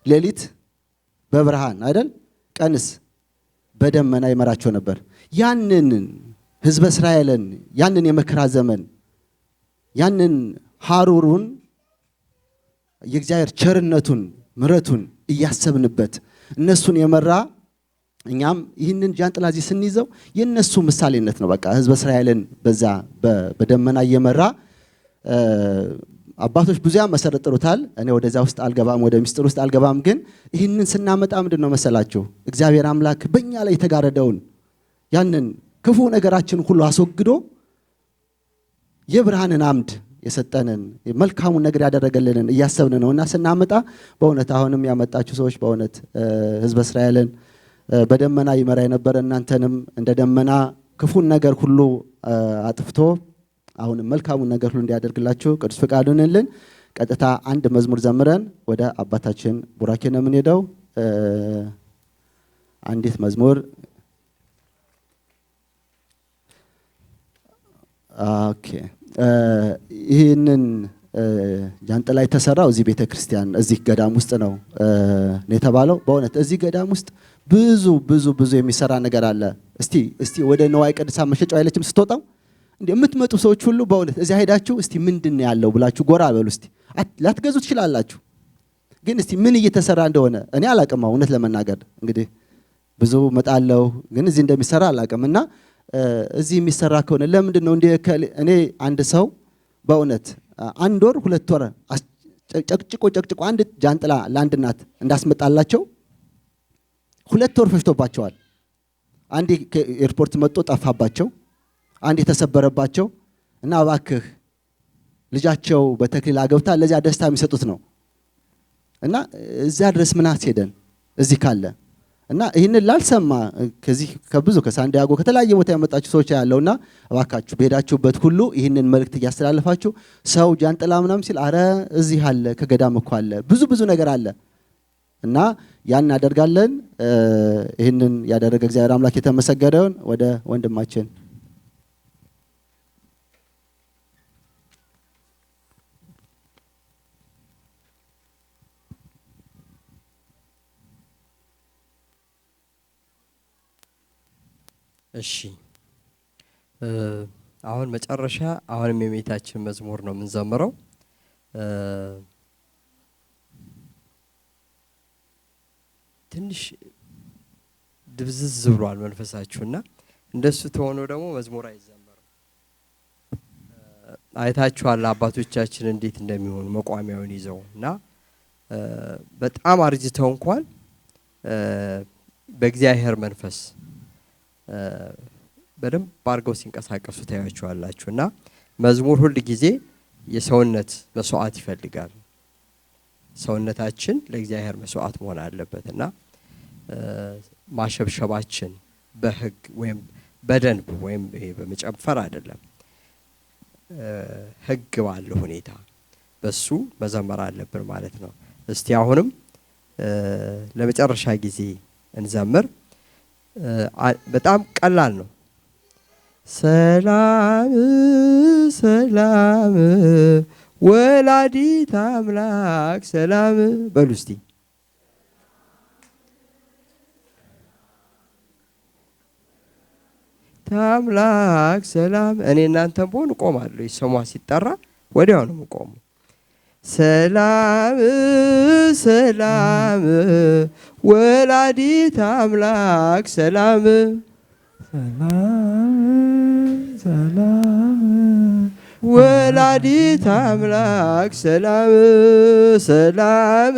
ሌሊት በብርሃን አይደል? ቀንስ በደመና ይመራቸው ነበር። ያንን ህዝበ እስራኤልን ያንን የመከራ ዘመን ያንን ሐሩሩን የእግዚአብሔር ቸርነቱን ምሕረቱን እያሰብንበት እነሱን የመራ እኛም ይህንን ጃንጥላ እዚህ ስንይዘው የነሱ ምሳሌነት ነው። በቃ ህዝበ እስራኤልን በዛ በደመና እየመራ አባቶች ብዙ ያመሰረጥሩታል። እኔ ወደዛ ውስጥ አልገባም፣ ወደ ሚስጥር ውስጥ አልገባም። ግን ይህንን ስናመጣ ምንድነው መሰላችሁ? እግዚአብሔር አምላክ በእኛ ላይ የተጋረደውን ያንን ክፉ ነገራችን ሁሉ አስወግዶ የብርሃንን አምድ የሰጠንን መልካሙን ነገር ያደረገልንን እያሰብን ነውና ስናመጣ በእውነት አሁንም ያመጣችሁ ሰዎች በእውነት ሕዝበ እስራኤልን በደመና ይመራ የነበረ እናንተንም እንደ ደመና ክፉን ነገር ሁሉ አጥፍቶ አሁንም መልካሙን ነገር ሁሉ እንዲያደርግላችሁ ቅዱስ ፈቃዱ ይሁንልን። ቀጥታ አንድ መዝሙር ዘምረን ወደ አባታችን ቡራኬ ነው የምንሄደው። አንዲት መዝሙር okay። ይህንን ጃንጥላ የተሰራው እዚህ ቤተክርስቲያን እዚህ ገዳም ውስጥ ነው የተባለው። በእውነት እዚህ ገዳም ውስጥ ብዙ ብዙ ብዙ የሚሰራ ነገር አለ። እስቲ እስቲ ወደ ንዋየ ቅድሳት መሸጫው አይለችም ስትወጣው እንዴ የምትመጡ ሰዎች ሁሉ በእውነት እዚያ ሄዳችሁ እስቲ ምንድን ነው ያለው ብላችሁ ጎራ በሉ። እስቲ ላትገዙ ትችላላችሁ፣ ግን እስቲ ምን እየተሰራ እንደሆነ እኔ አላቅም። እውነት ለመናገር እንግዲህ ብዙ መጣለው ግን እዚህ እንደሚሰራ አላቅም። እና እዚህ የሚሰራ ከሆነ ለምንድን ነው እንደ እኔ አንድ ሰው በእውነት አንድ ወር ሁለት ወር ጨቅጭቆ ጨቅጭቆ አንድ ጃንጥላ ለአንድ እናት እንዳስመጣላቸው 2 ወር ፈጅቶባቸዋል። አንዴ ከኤርፖርት መጥቶ ጠፋባቸው፣ አንዴ ተሰበረባቸው። እና እባክህ ልጃቸው በተክሊል አገብታ ለዚያ ደስታ የሚሰጡት ነው። እና እዚያ ድረስ ምን አስሄደን እዚህ ካለ? እና ይህንን ላልሰማ ከዚህ ከብዙ ከሳንዲያጎ ከተለያየ ቦታ ያመጣችሁ ሰዎች ያለውና እባካችሁ በሄዳችሁበት ሁሉ ይህንን መልእክት እያስተላለፋችሁ ሰው ጃንጥላ ምናምን ሲል አረ እዚህ አለ ከገዳም እኮ አለ ብዙ ብዙ ነገር አለ። እና ያን እናደርጋለን። ይህንን ያደረገ እግዚአብሔር አምላክ የተመሰገነውን ወደ ወንድማችን እሺ አሁን መጨረሻ አሁንም የእመቤታችን መዝሙር ነው የምንዘምረው። ትንሽ ድብዝዝ ብሏል መንፈሳችሁና እንደሱ ተሆኖ ደግሞ መዝሙር አይዘመርም። አይታችኋል አባቶቻችን እንዴት እንደሚሆኑ መቋሚያውን ይዘው እና በጣም አርጅተው እንኳን በእግዚአብሔር መንፈስ በደንብ አድርገው ሲንቀሳቀሱ ታያቸዋላችሁ። እና መዝሙር ሁል ጊዜ የሰውነት መስዋዕት ይፈልጋል። ሰውነታችን ለእግዚአብሔር መስዋዕት መሆን አለበት። እና ማሸብሸባችን በህግ ወይም በደንብ ወይም ይሄ በመጨፈር አይደለም፣ ህግ ባለው ሁኔታ በሱ መዘመር አለብን ማለት ነው። እስቲ አሁንም ለመጨረሻ ጊዜ እንዘምር። በጣም ቀላል ነው። ሰላም ሰላም ወላዲተ አምላክ ሰላም በሉ እስቲ። ታምላክ ሰላም። እኔ እናንተም ብሆን እቆማለሁ። ስሟ ሲጠራ ወዲያው ነው የምቆመው። ሰላም ሰላም ወላዲተ አምላክ ሰላም ሰላም ሰላም ወላዲተ አምላክ ሰላም ሰላም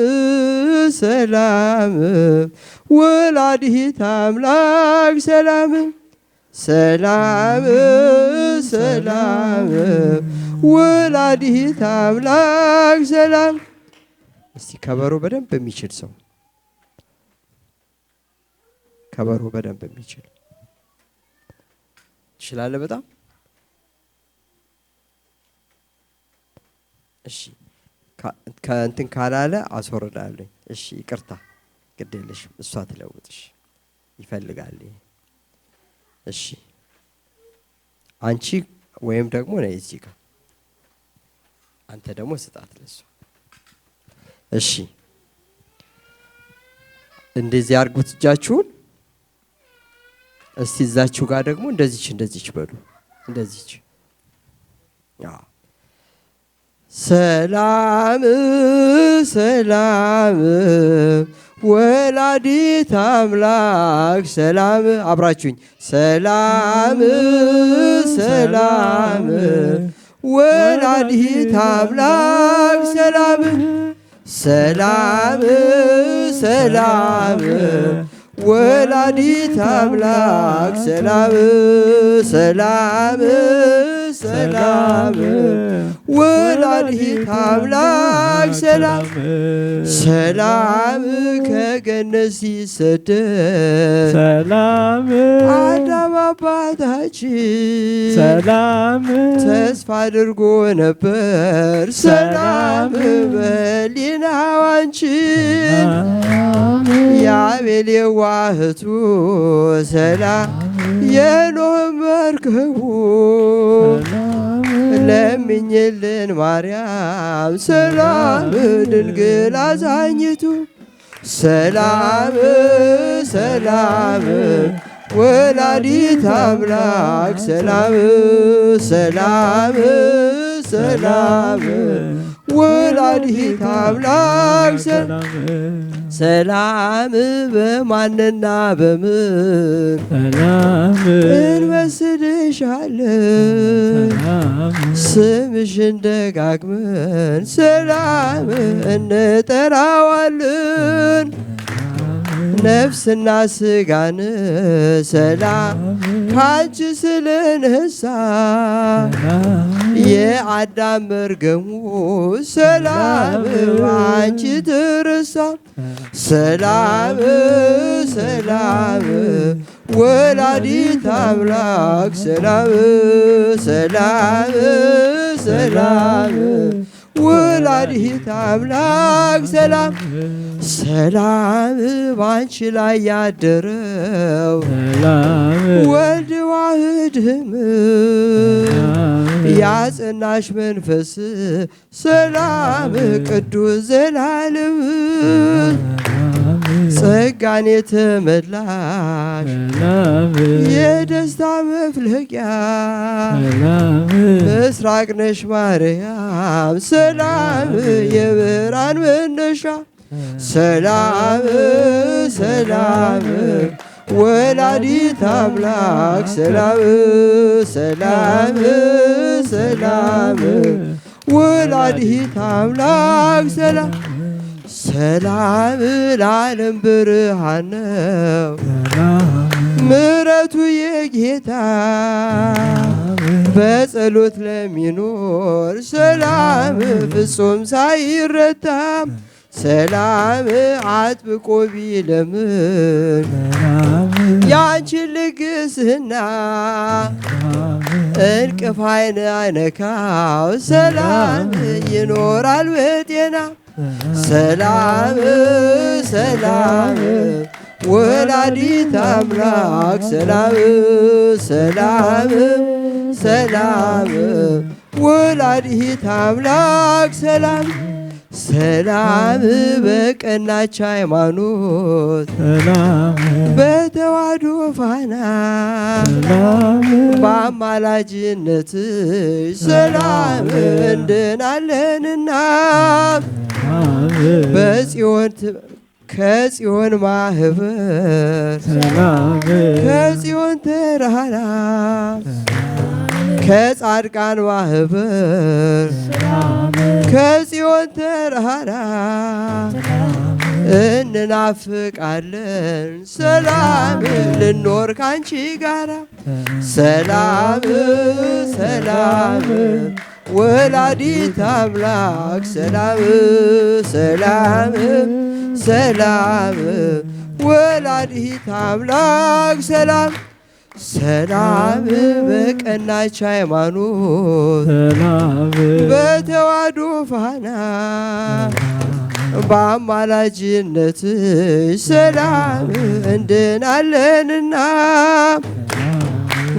ሰላም ወላዲተ አምላክ ሰላም ሰላም ሰላም ወላዲተ አምላክ ሰላም። እስቲ ከበሮ በደንብ የሚችል ሰው ከበሮ በደንብ የሚችል ትችላለህ? በጣም እሺ። ከእንትን ካላለ አስወርዳለሁ። እሺ ይቅርታ፣ ግድ የለሽም። እሷ ትለውጥሽ ይፈልጋል። እሺ አንቺ ወይም ደግሞ ነይ እዚህ ጋር፣ አንተ ደግሞ ስጣት ለሷ። እሺ እንደዚህ አድርጉት እጃችሁን። እስቲ እዛችሁ ጋር ደግሞ እንደዚች እንደዚች በሉ፣ እንደዚች። አዎ ሰላም ሰላም ወላዲተ አምላክ ሰላም። አብራችሁኝ ሰላም ሰላም ወላዲተ አምላክ ሰላም ሰላም ሰላም ወላዲተ አምላክ ሰላም ሰላም ሰላም ወላዲተ አምላክ ሰላም ሰላም ከገነት ሲሰደድ ሰላም አዳም አባታችን ሰላም ተስፋ አድርጎ ነበር። ሰላም በሊናው አንቺን የአቤል የዋህቱ ሰላም የኖህ መርከቡ ለምኝልን ማርያም ሰላም ድንግል አዛኝቱ ሰላም ሰላም ወላዲተ አምላክ ሰላም ሰላም ሰላም ወላዲተ አምላክ ሰላም በማንና በምን ሰላም እንመስልሻለን ስምሽን ደጋግመን ሰላም እንጠራዋለን ነፍስና ስጋን ሰላም ካንቺ ስለነሳ የአዳም መርገሙ ሰላም አንቺ ትርሳ ሰላም ሰላም ወላዲተ አምላክ ሰላም ሰላም ሰላም ወላዲተ አምላክ ሰላም ሰላም ባንቺ ላይ ያደረው ሰላም ወልድ ዋህድም ያጸናሽ መንፈስ ሰላም ቅዱስ ዘላለም ጸጋን የተመላሽ ሰላም የደስታ መፍለቂያ ሰላም ምስራቅ ነሽ ማርያም ሰላም የብርሃን መነሻ ሰላም ሰላም ወላዲተ አምላክ ሰላም ሰላም ሰላም ወላዲተ አምላክ ሰላም ሰላም ለዓለም ብርሃን ነው ምሕረቱ የጌታ በጸሎት ለሚኖር ሰላም ፍጹም ሳይረታ ሰላም አጥብቆ ቢለምን ያንቺን ልግስና እንቅፍ ዓይን አይነካው ሰላም ይኖራል በጤና ሰላም ሰላም ወላዲተ አምላክ ሰላም ሰላም ሰላም ወላዲተ አምላክ ሰላም ሰላም በቀናች ሃይማኖት ሰላም በተዋሕዶ ፋና ሰላም በአማላጅነትሽ ሰላም እንድናለንና በጽዮን ከጽዮን ማህበር ሰላም ከጽዮን ተራራ ከጻድቃን ማህበር ከጽዮን ተራራ እንናፍቃለን ሰላም ልኖር ካንቺ ጋራ ሰላም ሰላም ወላዲተ አምላክ ሰላም ሰላም ሰላም ወላዲተ አምላክ ሰላም ሰላም በቀናች ሃይማኖት ሰላም በተዋሕዶ ፋና በአማላጅነትሽ ሰላም እንድናለንና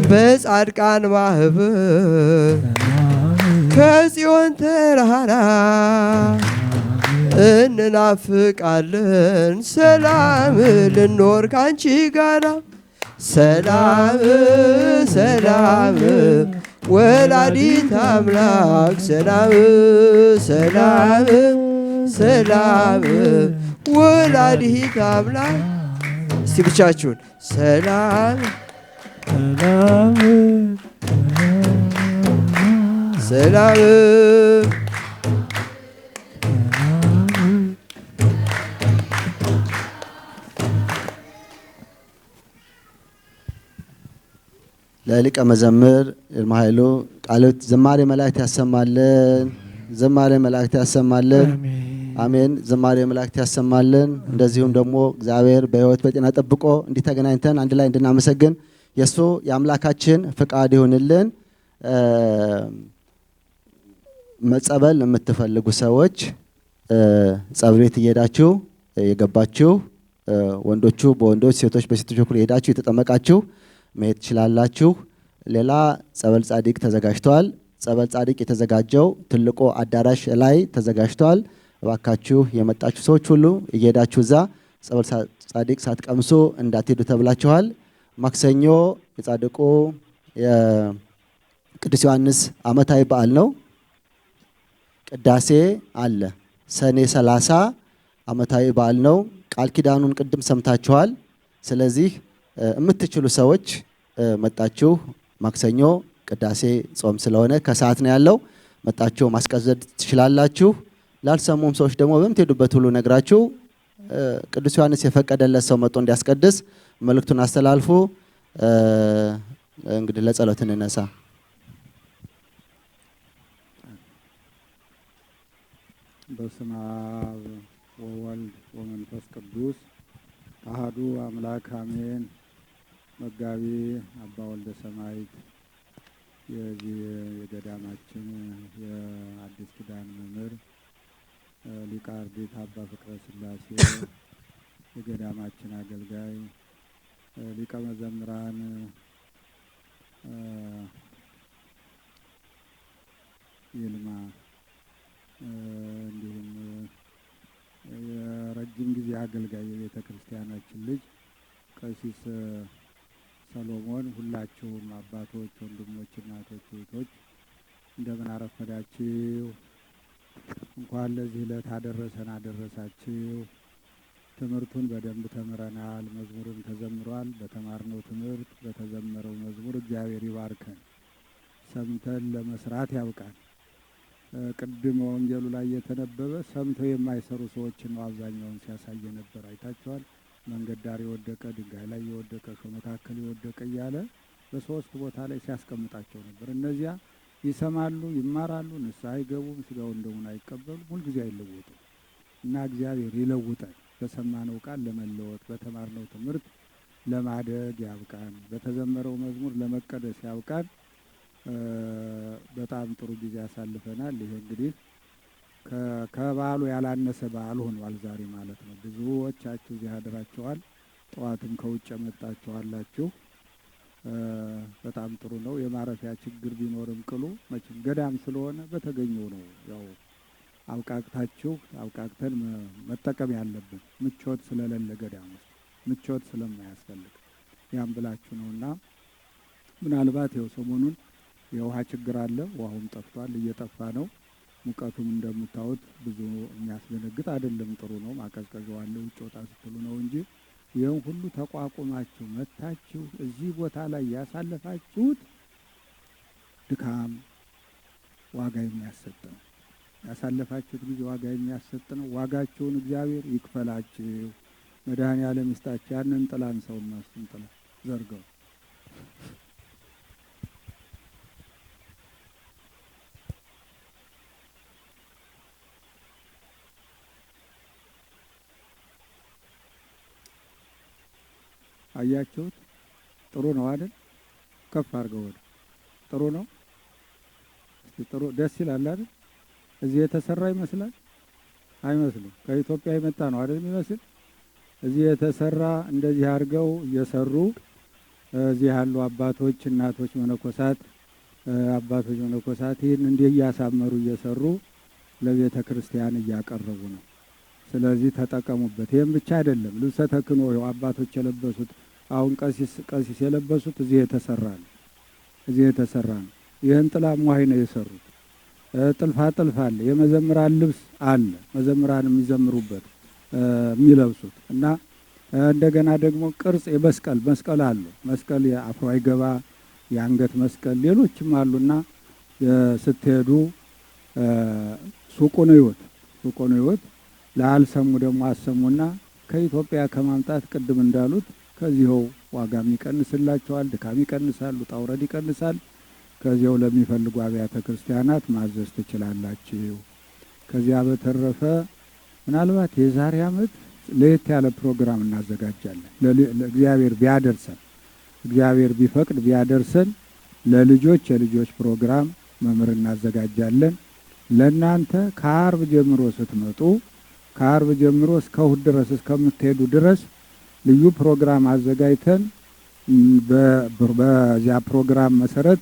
በጻድቃን ማህበር ከጽዮን ተራራ እንናፍቃለን ሰላም ልኖር ካንቺ ጋራ ሰላም ሰላም ወላዲተ አምላክ ሰላም ሰላም ሰላም ወላዲተ አምላክ። እስቲ ብቻችሁን ሰላም ሰላም ሰላም ለሊቀ መዘምር ይርማ ኃይሉ ቃሎት ዝማሬ መላእክት ያሰማልን። ዝማሬ መላእክት ያሰማልን። አሜን። ዝማሬ መላእክት ያሰማልን። እንደዚሁም ደግሞ እግዚአብሔር በሕይወት በጤና ጠብቆ እንዲህ ተገናኝተን አንድ ላይ እንድናመሰግን የእሱ የአምላካችን ፍቃድ ይሁንልን። መጸበል የምትፈልጉ ሰዎች ጸበል ቤት እየሄዳችሁ የገባችሁ ወንዶቹ በወንዶች ሴቶች በሴቶች በኩል የሄዳችሁ የተጠመቃችሁ መሄድ ትችላላችሁ። ሌላ ጸበል ጻዲቅ ተዘጋጅቷል። ጸበል ጻዲቅ የተዘጋጀው ትልቁ አዳራሽ ላይ ተዘጋጅቷል። እባካችሁ የመጣችሁ ሰዎች ሁሉ እየሄዳችሁ እዛ ጸበል ጻዲቅ ሳትቀምሱ እንዳትሄዱ ተብላችኋል። ማክሰኞ የጻድቁ የቅዱስ ዮሐንስ ዓመታዊ በዓል ነው። ቅዳሴ አለ። ሰኔ 30 ዓመታዊ በዓል ነው። ቃል ኪዳኑን ቅድም ሰምታችኋል። ስለዚህ የምትችሉ ሰዎች መጣችሁ ማክሰኞ ቅዳሴ ጾም ስለሆነ ከሰዓት ነው ያለው። መጣችሁ ማስቀደስ ትችላላችሁ። ላልሰሙም ሰዎች ደግሞ በምትሄዱበት ሁሉ ነግራችሁ ቅዱስ ዮሐንስ የፈቀደለት ሰው መጥቶ እንዲያስቀድስ መልእክቱን አስተላልፉ። እንግዲህ ለጸሎት እንነሳ። በስመ አብ ወወልድ ወመንፈስ ቅዱስ አሐዱ አምላክ አሜን። መጋቢ አባ ወልደ ሰማዕት የዚህ የገዳማችን የአዲስ ኪዳን መምህር፣ ሊቀ አርድእት አባ ፍቅረ ሥላሴ የገዳማችን አገልጋይ፣ ሊቀ መዘምራን ይልማ፣ እንዲሁም የረጅም ጊዜ አገልጋይ የቤተ ክርስቲያናችን ልጅ ቀሲስ ሰሎሞን፣ ሁላችሁም አባቶች፣ ወንድሞች፣ እናቶች፣ እህቶች እንደምን አረፈዳችሁ? እንኳን ለዚህ ዕለት አደረሰን አደረሳችሁ። ትምህርቱን በደንብ ተምረናል። መዝሙርም ተዘምሯል። በተማርነው ትምህርት በተዘመረው መዝሙር እግዚአብሔር ይባርከን፣ ሰምተን ለመስራት ያብቃን። ቅድም ወንጌሉ ላይ የተነበበ ሰምተው የማይሰሩ ሰዎችን ነው አብዛኛውን ሲያሳይ ነበር። አይታችኋል። መንገድ ዳር የወደቀ፣ ድንጋይ ላይ የወደቀ፣ እሾህ መካከል የወደቀ እያለ በሶስት ቦታ ላይ ሲያስቀምጣቸው ነበር። እነዚያ ይሰማሉ፣ ይማራሉ፣ ንስሐ አይገቡም፣ ስጋውን ደሙን አይቀበሉም፣ ሁልጊዜ አይለወጡም። እና እግዚአብሔር ይለውጠን። በሰማነው ቃል ለመለወጥ፣ በተማርነው ትምህርት ለማደግ ያብቃን። በተዘመረው መዝሙር ለመቀደስ ያብቃን። በጣም ጥሩ ጊዜ አሳልፈናል። ይሄ እንግዲህ ከበዓሉ ያላነሰ በዓል ሆኗል ዛሬ ማለት ነው። ብዙዎቻችሁ እዚህ አድራችኋል። ጠዋትም ከውጭ የመጣችሁ አላችሁ። በጣም ጥሩ ነው። የማረፊያ ችግር ቢኖርም ቅሉ መቼም ገዳም ስለሆነ በተገኘው ነው ያው አብቃቅታችሁ አብቃቅተን መጠቀም ያለብን፣ ምቾት ስለሌለ ገዳም ውስጥ ምቾት ስለማያስፈልግ ያም ብላችሁ ነውና ምናልባት ይኸው ሰሞኑን የውሃ ችግር አለ። ውሃውም ጠፍቷል፣ እየጠፋ ነው። ሙቀቱም እንደምታዩት ብዙ የሚያስደነግጥ አይደለም። ጥሩ ነው። ማቀዝቀዣው አለ። ውጭ ወጣ ስትሉ ነው እንጂ ይህን ሁሉ ተቋቁማችሁ መታችሁ እዚህ ቦታ ላይ ያሳለፋችሁት ድካም ዋጋ የሚያሰጥ ነው። ያሳለፋችሁት ጊዜ ዋጋ የሚያሰጥ ነው። ዋጋችሁን እግዚአብሔር ይክፈላችሁ። መድኃኔዓለም ይስጣችሁ። ያንን ጥላ አንሳውና እሱን ጥላ ዘርገው። አያችሁት? ጥሩ ነው አይደል? ከፍ አድርገው ወደ ጥሩ ነው። እስቲ ጥሩ ደስ ይላል አይደል? እዚህ የተሰራ ይመስላል? አይመስልም። ከኢትዮጵያ የመጣ ነው አይደል የሚመስል? እዚህ የተሰራ እንደዚህ አድርገው እየሰሩ እዚህ ያሉ አባቶች፣ እናቶች፣ መነኮሳት፣ አባቶች መነኮሳት ይህን እንዲህ እያሳመሩ እየሰሩ ለቤተ ክርስቲያን እያቀረቡ ነው። ስለዚህ ተጠቀሙበት። ይህም ብቻ አይደለም፣ ልብሰ ተክህኖ ይኸው አባቶች የለበሱት አሁን ቀሲስ የለበሱት እዚህ የተሰራ ነው። እዚህ የተሰራ ነው። ይህን ጥላ ሟሂ ነው የሰሩት። ጥልፋ ጥልፍ አለ፣ የመዘምራን ልብስ አለ፣ መዘምራን የሚዘምሩበት የሚለብሱት እና እንደገና ደግሞ ቅርጽ የመስቀል መስቀል አለ። መስቀል የአፍሮ አይገባ የአንገት መስቀል ሌሎችም አሉና ስትሄዱ ሱቁን እዩት፣ ሱቁን እዩት። ላልሰሙ ደግሞ አሰሙና ከኢትዮጵያ ከማምጣት ቅድም እንዳሉት ከዚህው ዋጋም ይቀንስላቸዋል፣ ድካም ይቀንሳል፣ ውጣ ውረድ ይቀንሳል። ከዚያው ለሚፈልጉ አብያተ ክርስቲያናት ማዘዝ ትችላላችሁ። ከዚያ በተረፈ ምናልባት የዛሬ ዓመት ለየት ያለ ፕሮግራም እናዘጋጃለን። እግዚአብሔር ቢያደርሰን፣ እግዚአብሔር ቢፈቅድ ቢያደርሰን ለልጆች የልጆች ፕሮግራም መምህር እናዘጋጃለን። ለእናንተ ከአርብ ጀምሮ ስትመጡ፣ ከአርብ ጀምሮ እስከ እሁድ ድረስ፣ እስከምትሄዱ ድረስ ልዩ ፕሮግራም አዘጋጅተን በዚያ ፕሮግራም መሰረት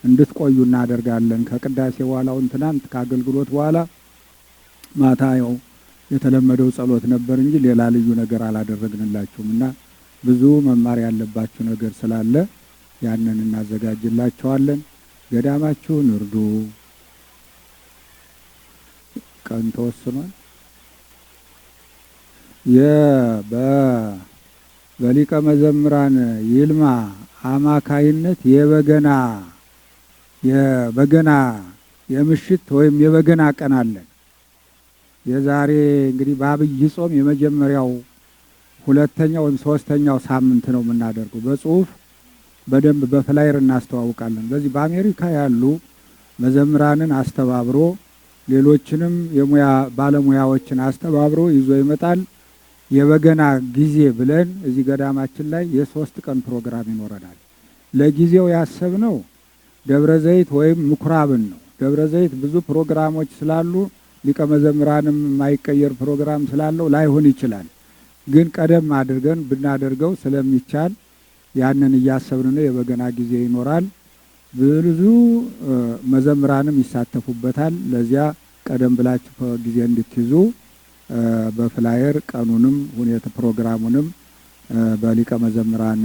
እንድትቆዩ እናደርጋለን። ከቅዳሴ በኋላውን ትናንት ከአገልግሎት በኋላ ማታ ያው የተለመደው ጸሎት ነበር እንጂ ሌላ ልዩ ነገር አላደረግንላችሁም እና ብዙ መማር ያለባችሁ ነገር ስላለ ያንን እናዘጋጅላችኋለን። ገዳማችሁን እርዱ። ቀን ተወስኗል። በሊቀ መዘምራን ይልማ አማካይነት የበገና የምሽት ወይም የበገና ቀን አለን። የዛሬ እንግዲህ በአብይ ጾም የመጀመሪያው፣ ሁለተኛው ወይም ሶስተኛው ሳምንት ነው የምናደርገው። በጽሁፍ በደንብ በ flyer እናስተዋውቃለን። በዚህ በአሜሪካ ያሉ መዘምራንን አስተባብሮ፣ ሌሎችንም የሙያ ባለሙያዎችን አስተባብሮ ይዞ ይመጣል። የበገና ጊዜ ብለን እዚህ ገዳማችን ላይ የ3 ቀን ፕሮግራም ይኖረናል። ለጊዜው ያሰብነው ደብረ ዘይት ወይም ምኩራብን ነው። ደብረ ዘይት ብዙ ፕሮግራሞች ስላሉ፣ ሊቀ መዘምራንም የማይቀየር ፕሮግራም ስላለው ላይሆን ይችላል። ግን ቀደም አድርገን ብናደርገው ስለሚቻል ያንን እያሰብን ነው። የበገና ጊዜ ይኖራል። ብዙ መዘምራንም ይሳተፉበታል። ለዚያ ቀደም ብላችሁ ጊዜ እንድትይዙ በ flyer ቀኑንም ሁኔታ ፕሮግራሙንም በሊቀ መዘምራን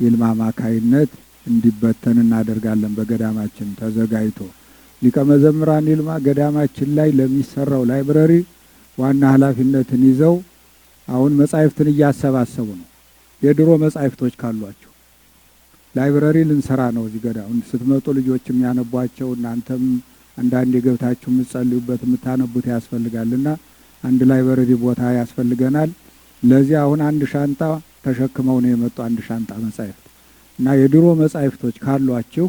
ይልማ አማካይነት እንዲበተን እናደርጋለን። በገዳማችን ተዘጋጅቶ ሊቀ መዘምራን ይልማ ገዳማችን ላይ ለሚሰራው library ዋና ኃላፊነትን ይዘው አሁን መጻሕፍትን እያሰባሰቡ ነው። የድሮ መጻሕፍቶች ካሏቸው library ልንሰራ ነው። እዚህ ገዳም ስትመጡ ልጆች የሚያነቧቸው፣ እናንተም አንዳንድ ገብታችሁ የምትጸልዩበት፣ የምታነቡት ያስፈልጋልና አንድ library ቦታ ያስፈልገናል። ለዚህ አሁን አንድ ሻንጣ ተሸክመው ነው የመጡ፣ አንድ ሻንጣ መጻሕፍት። እና የድሮ መጻሕፍቶች ካሏችሁ፣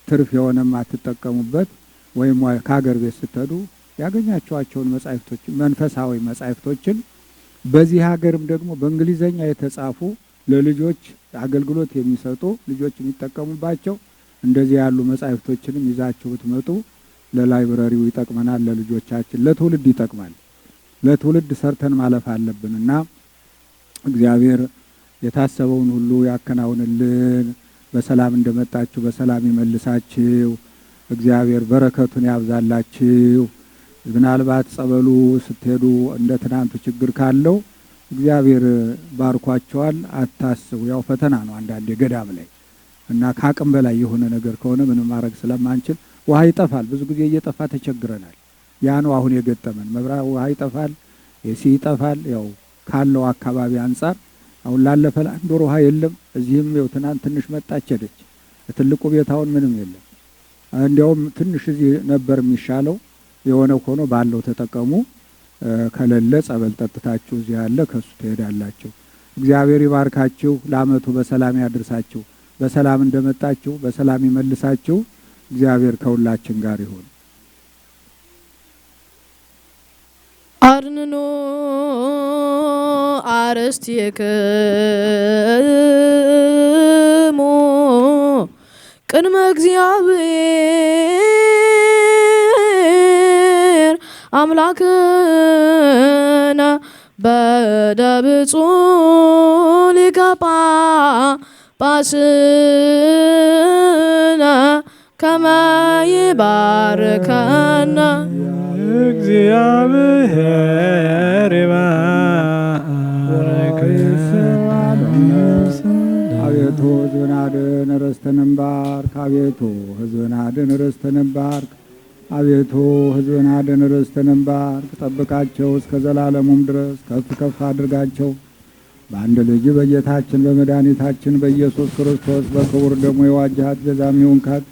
ትርፍ የሆነ የማትጠቀሙበት ወይም ከሀገር ቤት ስትሄዱ ያገኛችኋቸውን መጻሕፍቶች፣ መንፈሳዊ መጻሕፍቶችን፣ በዚህ ሀገርም ደግሞ በእንግሊዘኛ የተጻፉ ለልጆች አገልግሎት የሚሰጡ፣ ልጆች የሚጠቀሙባቸው እንደዚህ ያሉ መጻሕፍቶችንም ይዛችሁ ብትመጡ ለ library ው ይጠቅመናል፣ ለልጆቻችን፣ ለትውልድ ይጠቅማል። ለትውልድ ሰርተን ማለፍ አለብን እና እግዚአብሔር የታሰበውን ሁሉ ያከናውንልን። በሰላም እንደመጣችሁ በሰላም ይመልሳችሁ። እግዚአብሔር በረከቱን ያብዛላችሁ። ምናልባት ጸበሉ ስትሄዱ እንደ ትናንቱ ችግር ካለው እግዚአብሔር ባርኳቸዋል። አታስቡ። ያው ፈተና ነው አንዳንዴ ገዳም ላይ እና ከአቅም በላይ የሆነ ነገር ከሆነ ምንም ማድረግ ስለማንችል ውሃ ይጠፋል። ብዙ ጊዜ እየጠፋ ተቸግረናል። ያ ነው አሁን የገጠመን። መብራት ውሃ ይጠፋል፣ AC ይጠፋል። ያው ካለው አካባቢ አንጻር አሁን ላለፈ ለአንድ ወር ውሃ የለም። እዚህም ያው ትናንት ትንሽ መጣች ሄደች። ትልቁ ቤት አሁን ምንም የለም። እንዲያውም ትንሽ እዚህ ነበር የሚሻለው። የሆነ ሆኖ ባለው ተጠቀሙ። ከሌለ ጸበል ጠጥታችሁ እዚህ ያለ ከሱ ትሄዳላችሁ። እግዚአብሔር ይባርካችሁ። ለዓመቱ በሰላም ያድርሳችሁ። በሰላም እንደመጣችሁ በሰላም ይመልሳችሁ። እግዚአብሔር ከሁላችን ጋር ይሁን። አድንኖ አርእስቲክሙ ቅድመ እግዚአብሔር አምላክነ በደብፁዕ ሊቀ ጳጳስነ ከመ ይባርከነ። እግዚአብሔር ይባርከነ። አቤቱ ሕዝብን አድን ርስትንም ባርክ። አቤቱ ሕዝብን አድን ርስትንም ባርክ። አቤቱ ሕዝብን አድን ርስትንም ባርክ። ጠብቃቸው፣ እስከ ዘላለሙም ድረስ ከፍ ከፍ አድርጋቸው። በአንድ ልጅ በጌታችን በመድኃኒታችን በኢየሱስ ክርስቶስ በክቡር ደሙ የዋጀሃት፣ ቤዛም የሆንካት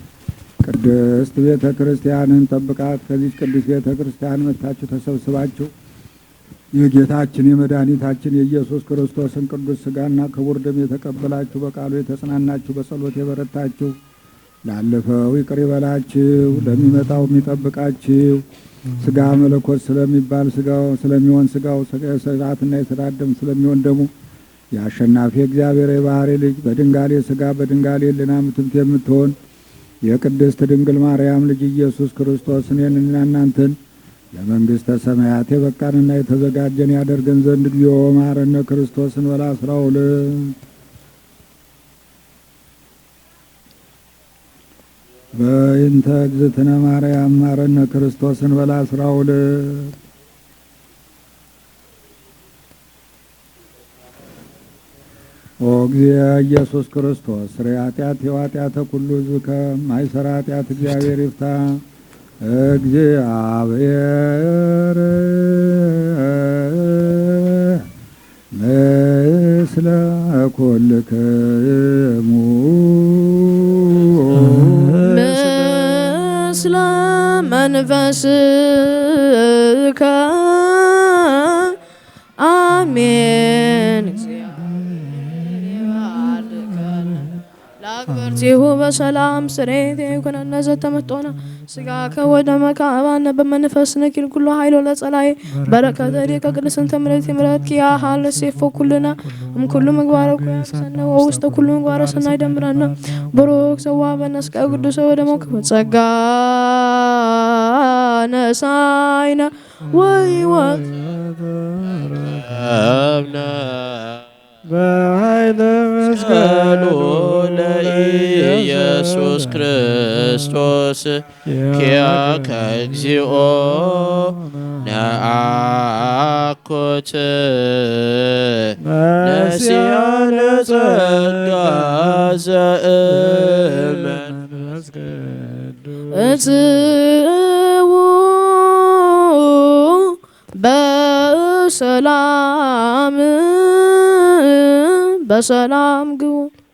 ቅድስት ቤተ ክርስቲያንን ጠብቃት። ከዚች ቅድስት ቤተ ክርስቲያን መጥታችሁ ተሰብስባችሁ የጌታችን የመድኃኒታችን የኢየሱስ ክርስቶስን ቅዱስ ሥጋና ክቡር ደም የተቀበላችሁ፣ በቃሉ የተጽናናችሁ፣ በጸሎት የበረታችሁ፣ ላለፈው ይቅር ይበላችሁ፣ ለሚመጣው የሚጠብቃችሁ። ስጋ መለኮት ስለሚባል ስጋው ስለሚሆን ስጋው ስርዓትና የስርዓት ደም ስለሚሆን ደሙ የአሸናፊ እግዚአብሔር የባህሪ ልጅ በድንጋሌ ስጋ በድንጋሌ ሕሊና ምትምት የምትሆን የቅድስት ድንግል ማርያም ልጅ ኢየሱስ ክርስቶስ እኔንና እናንተን ለመንግሥተ ሰማያት የበቃንና የተዘጋጀን ያደርገን ዘንድ እግዚኦ መሐረነ ክርስቶስን ወላ 12። በእንተ እግዝእትነ ማርያም መሐረነ ክርስቶስን በላ 12። ኦ እግዚእ ኢየሱስ ክርስቶስ ስርየ ኃጢአት የኃጢአተ ኩሉ ሕዝብ ከማይሰራ ኃጢአት እግዚአብሔር ይፍታ። እግዚአብሔር ምስለ ኩልክሙ ምስለ መንፈስከ አሜን። እግዚአብሔር ይባርከነ ለአክብርቲሁ በሰላም ስሬት ይኩነነ ዘተመጦነ ስጋከ ወደመከ አባነ በመንፈስ ንኪል ኩሎ ኃይሎ ለጸላይ በረከተ ዲከ ቅድስንተ ምረት ምረት ኪያሃ ለሴፎ ኩልና እምኩሉ ምግባረ ኩያሰነ ወውስተ ኩሉ ምግባረ ሰናይ ደምረነ ብሩክ ዘዋበነ እስከ ቅዱስ ወደሞ ጸጋ ነሳይነ ወሕይወት በኃይለ መስቀሉ መስቀሉ ለኢየሱስ ክርስቶስ ኪያከ እግዚኦ ነአኩት ነሲያነ ጸጋ ዘእመን መንፈስ ቅዱስ እጽው በሰላም በሰላም ግቡ።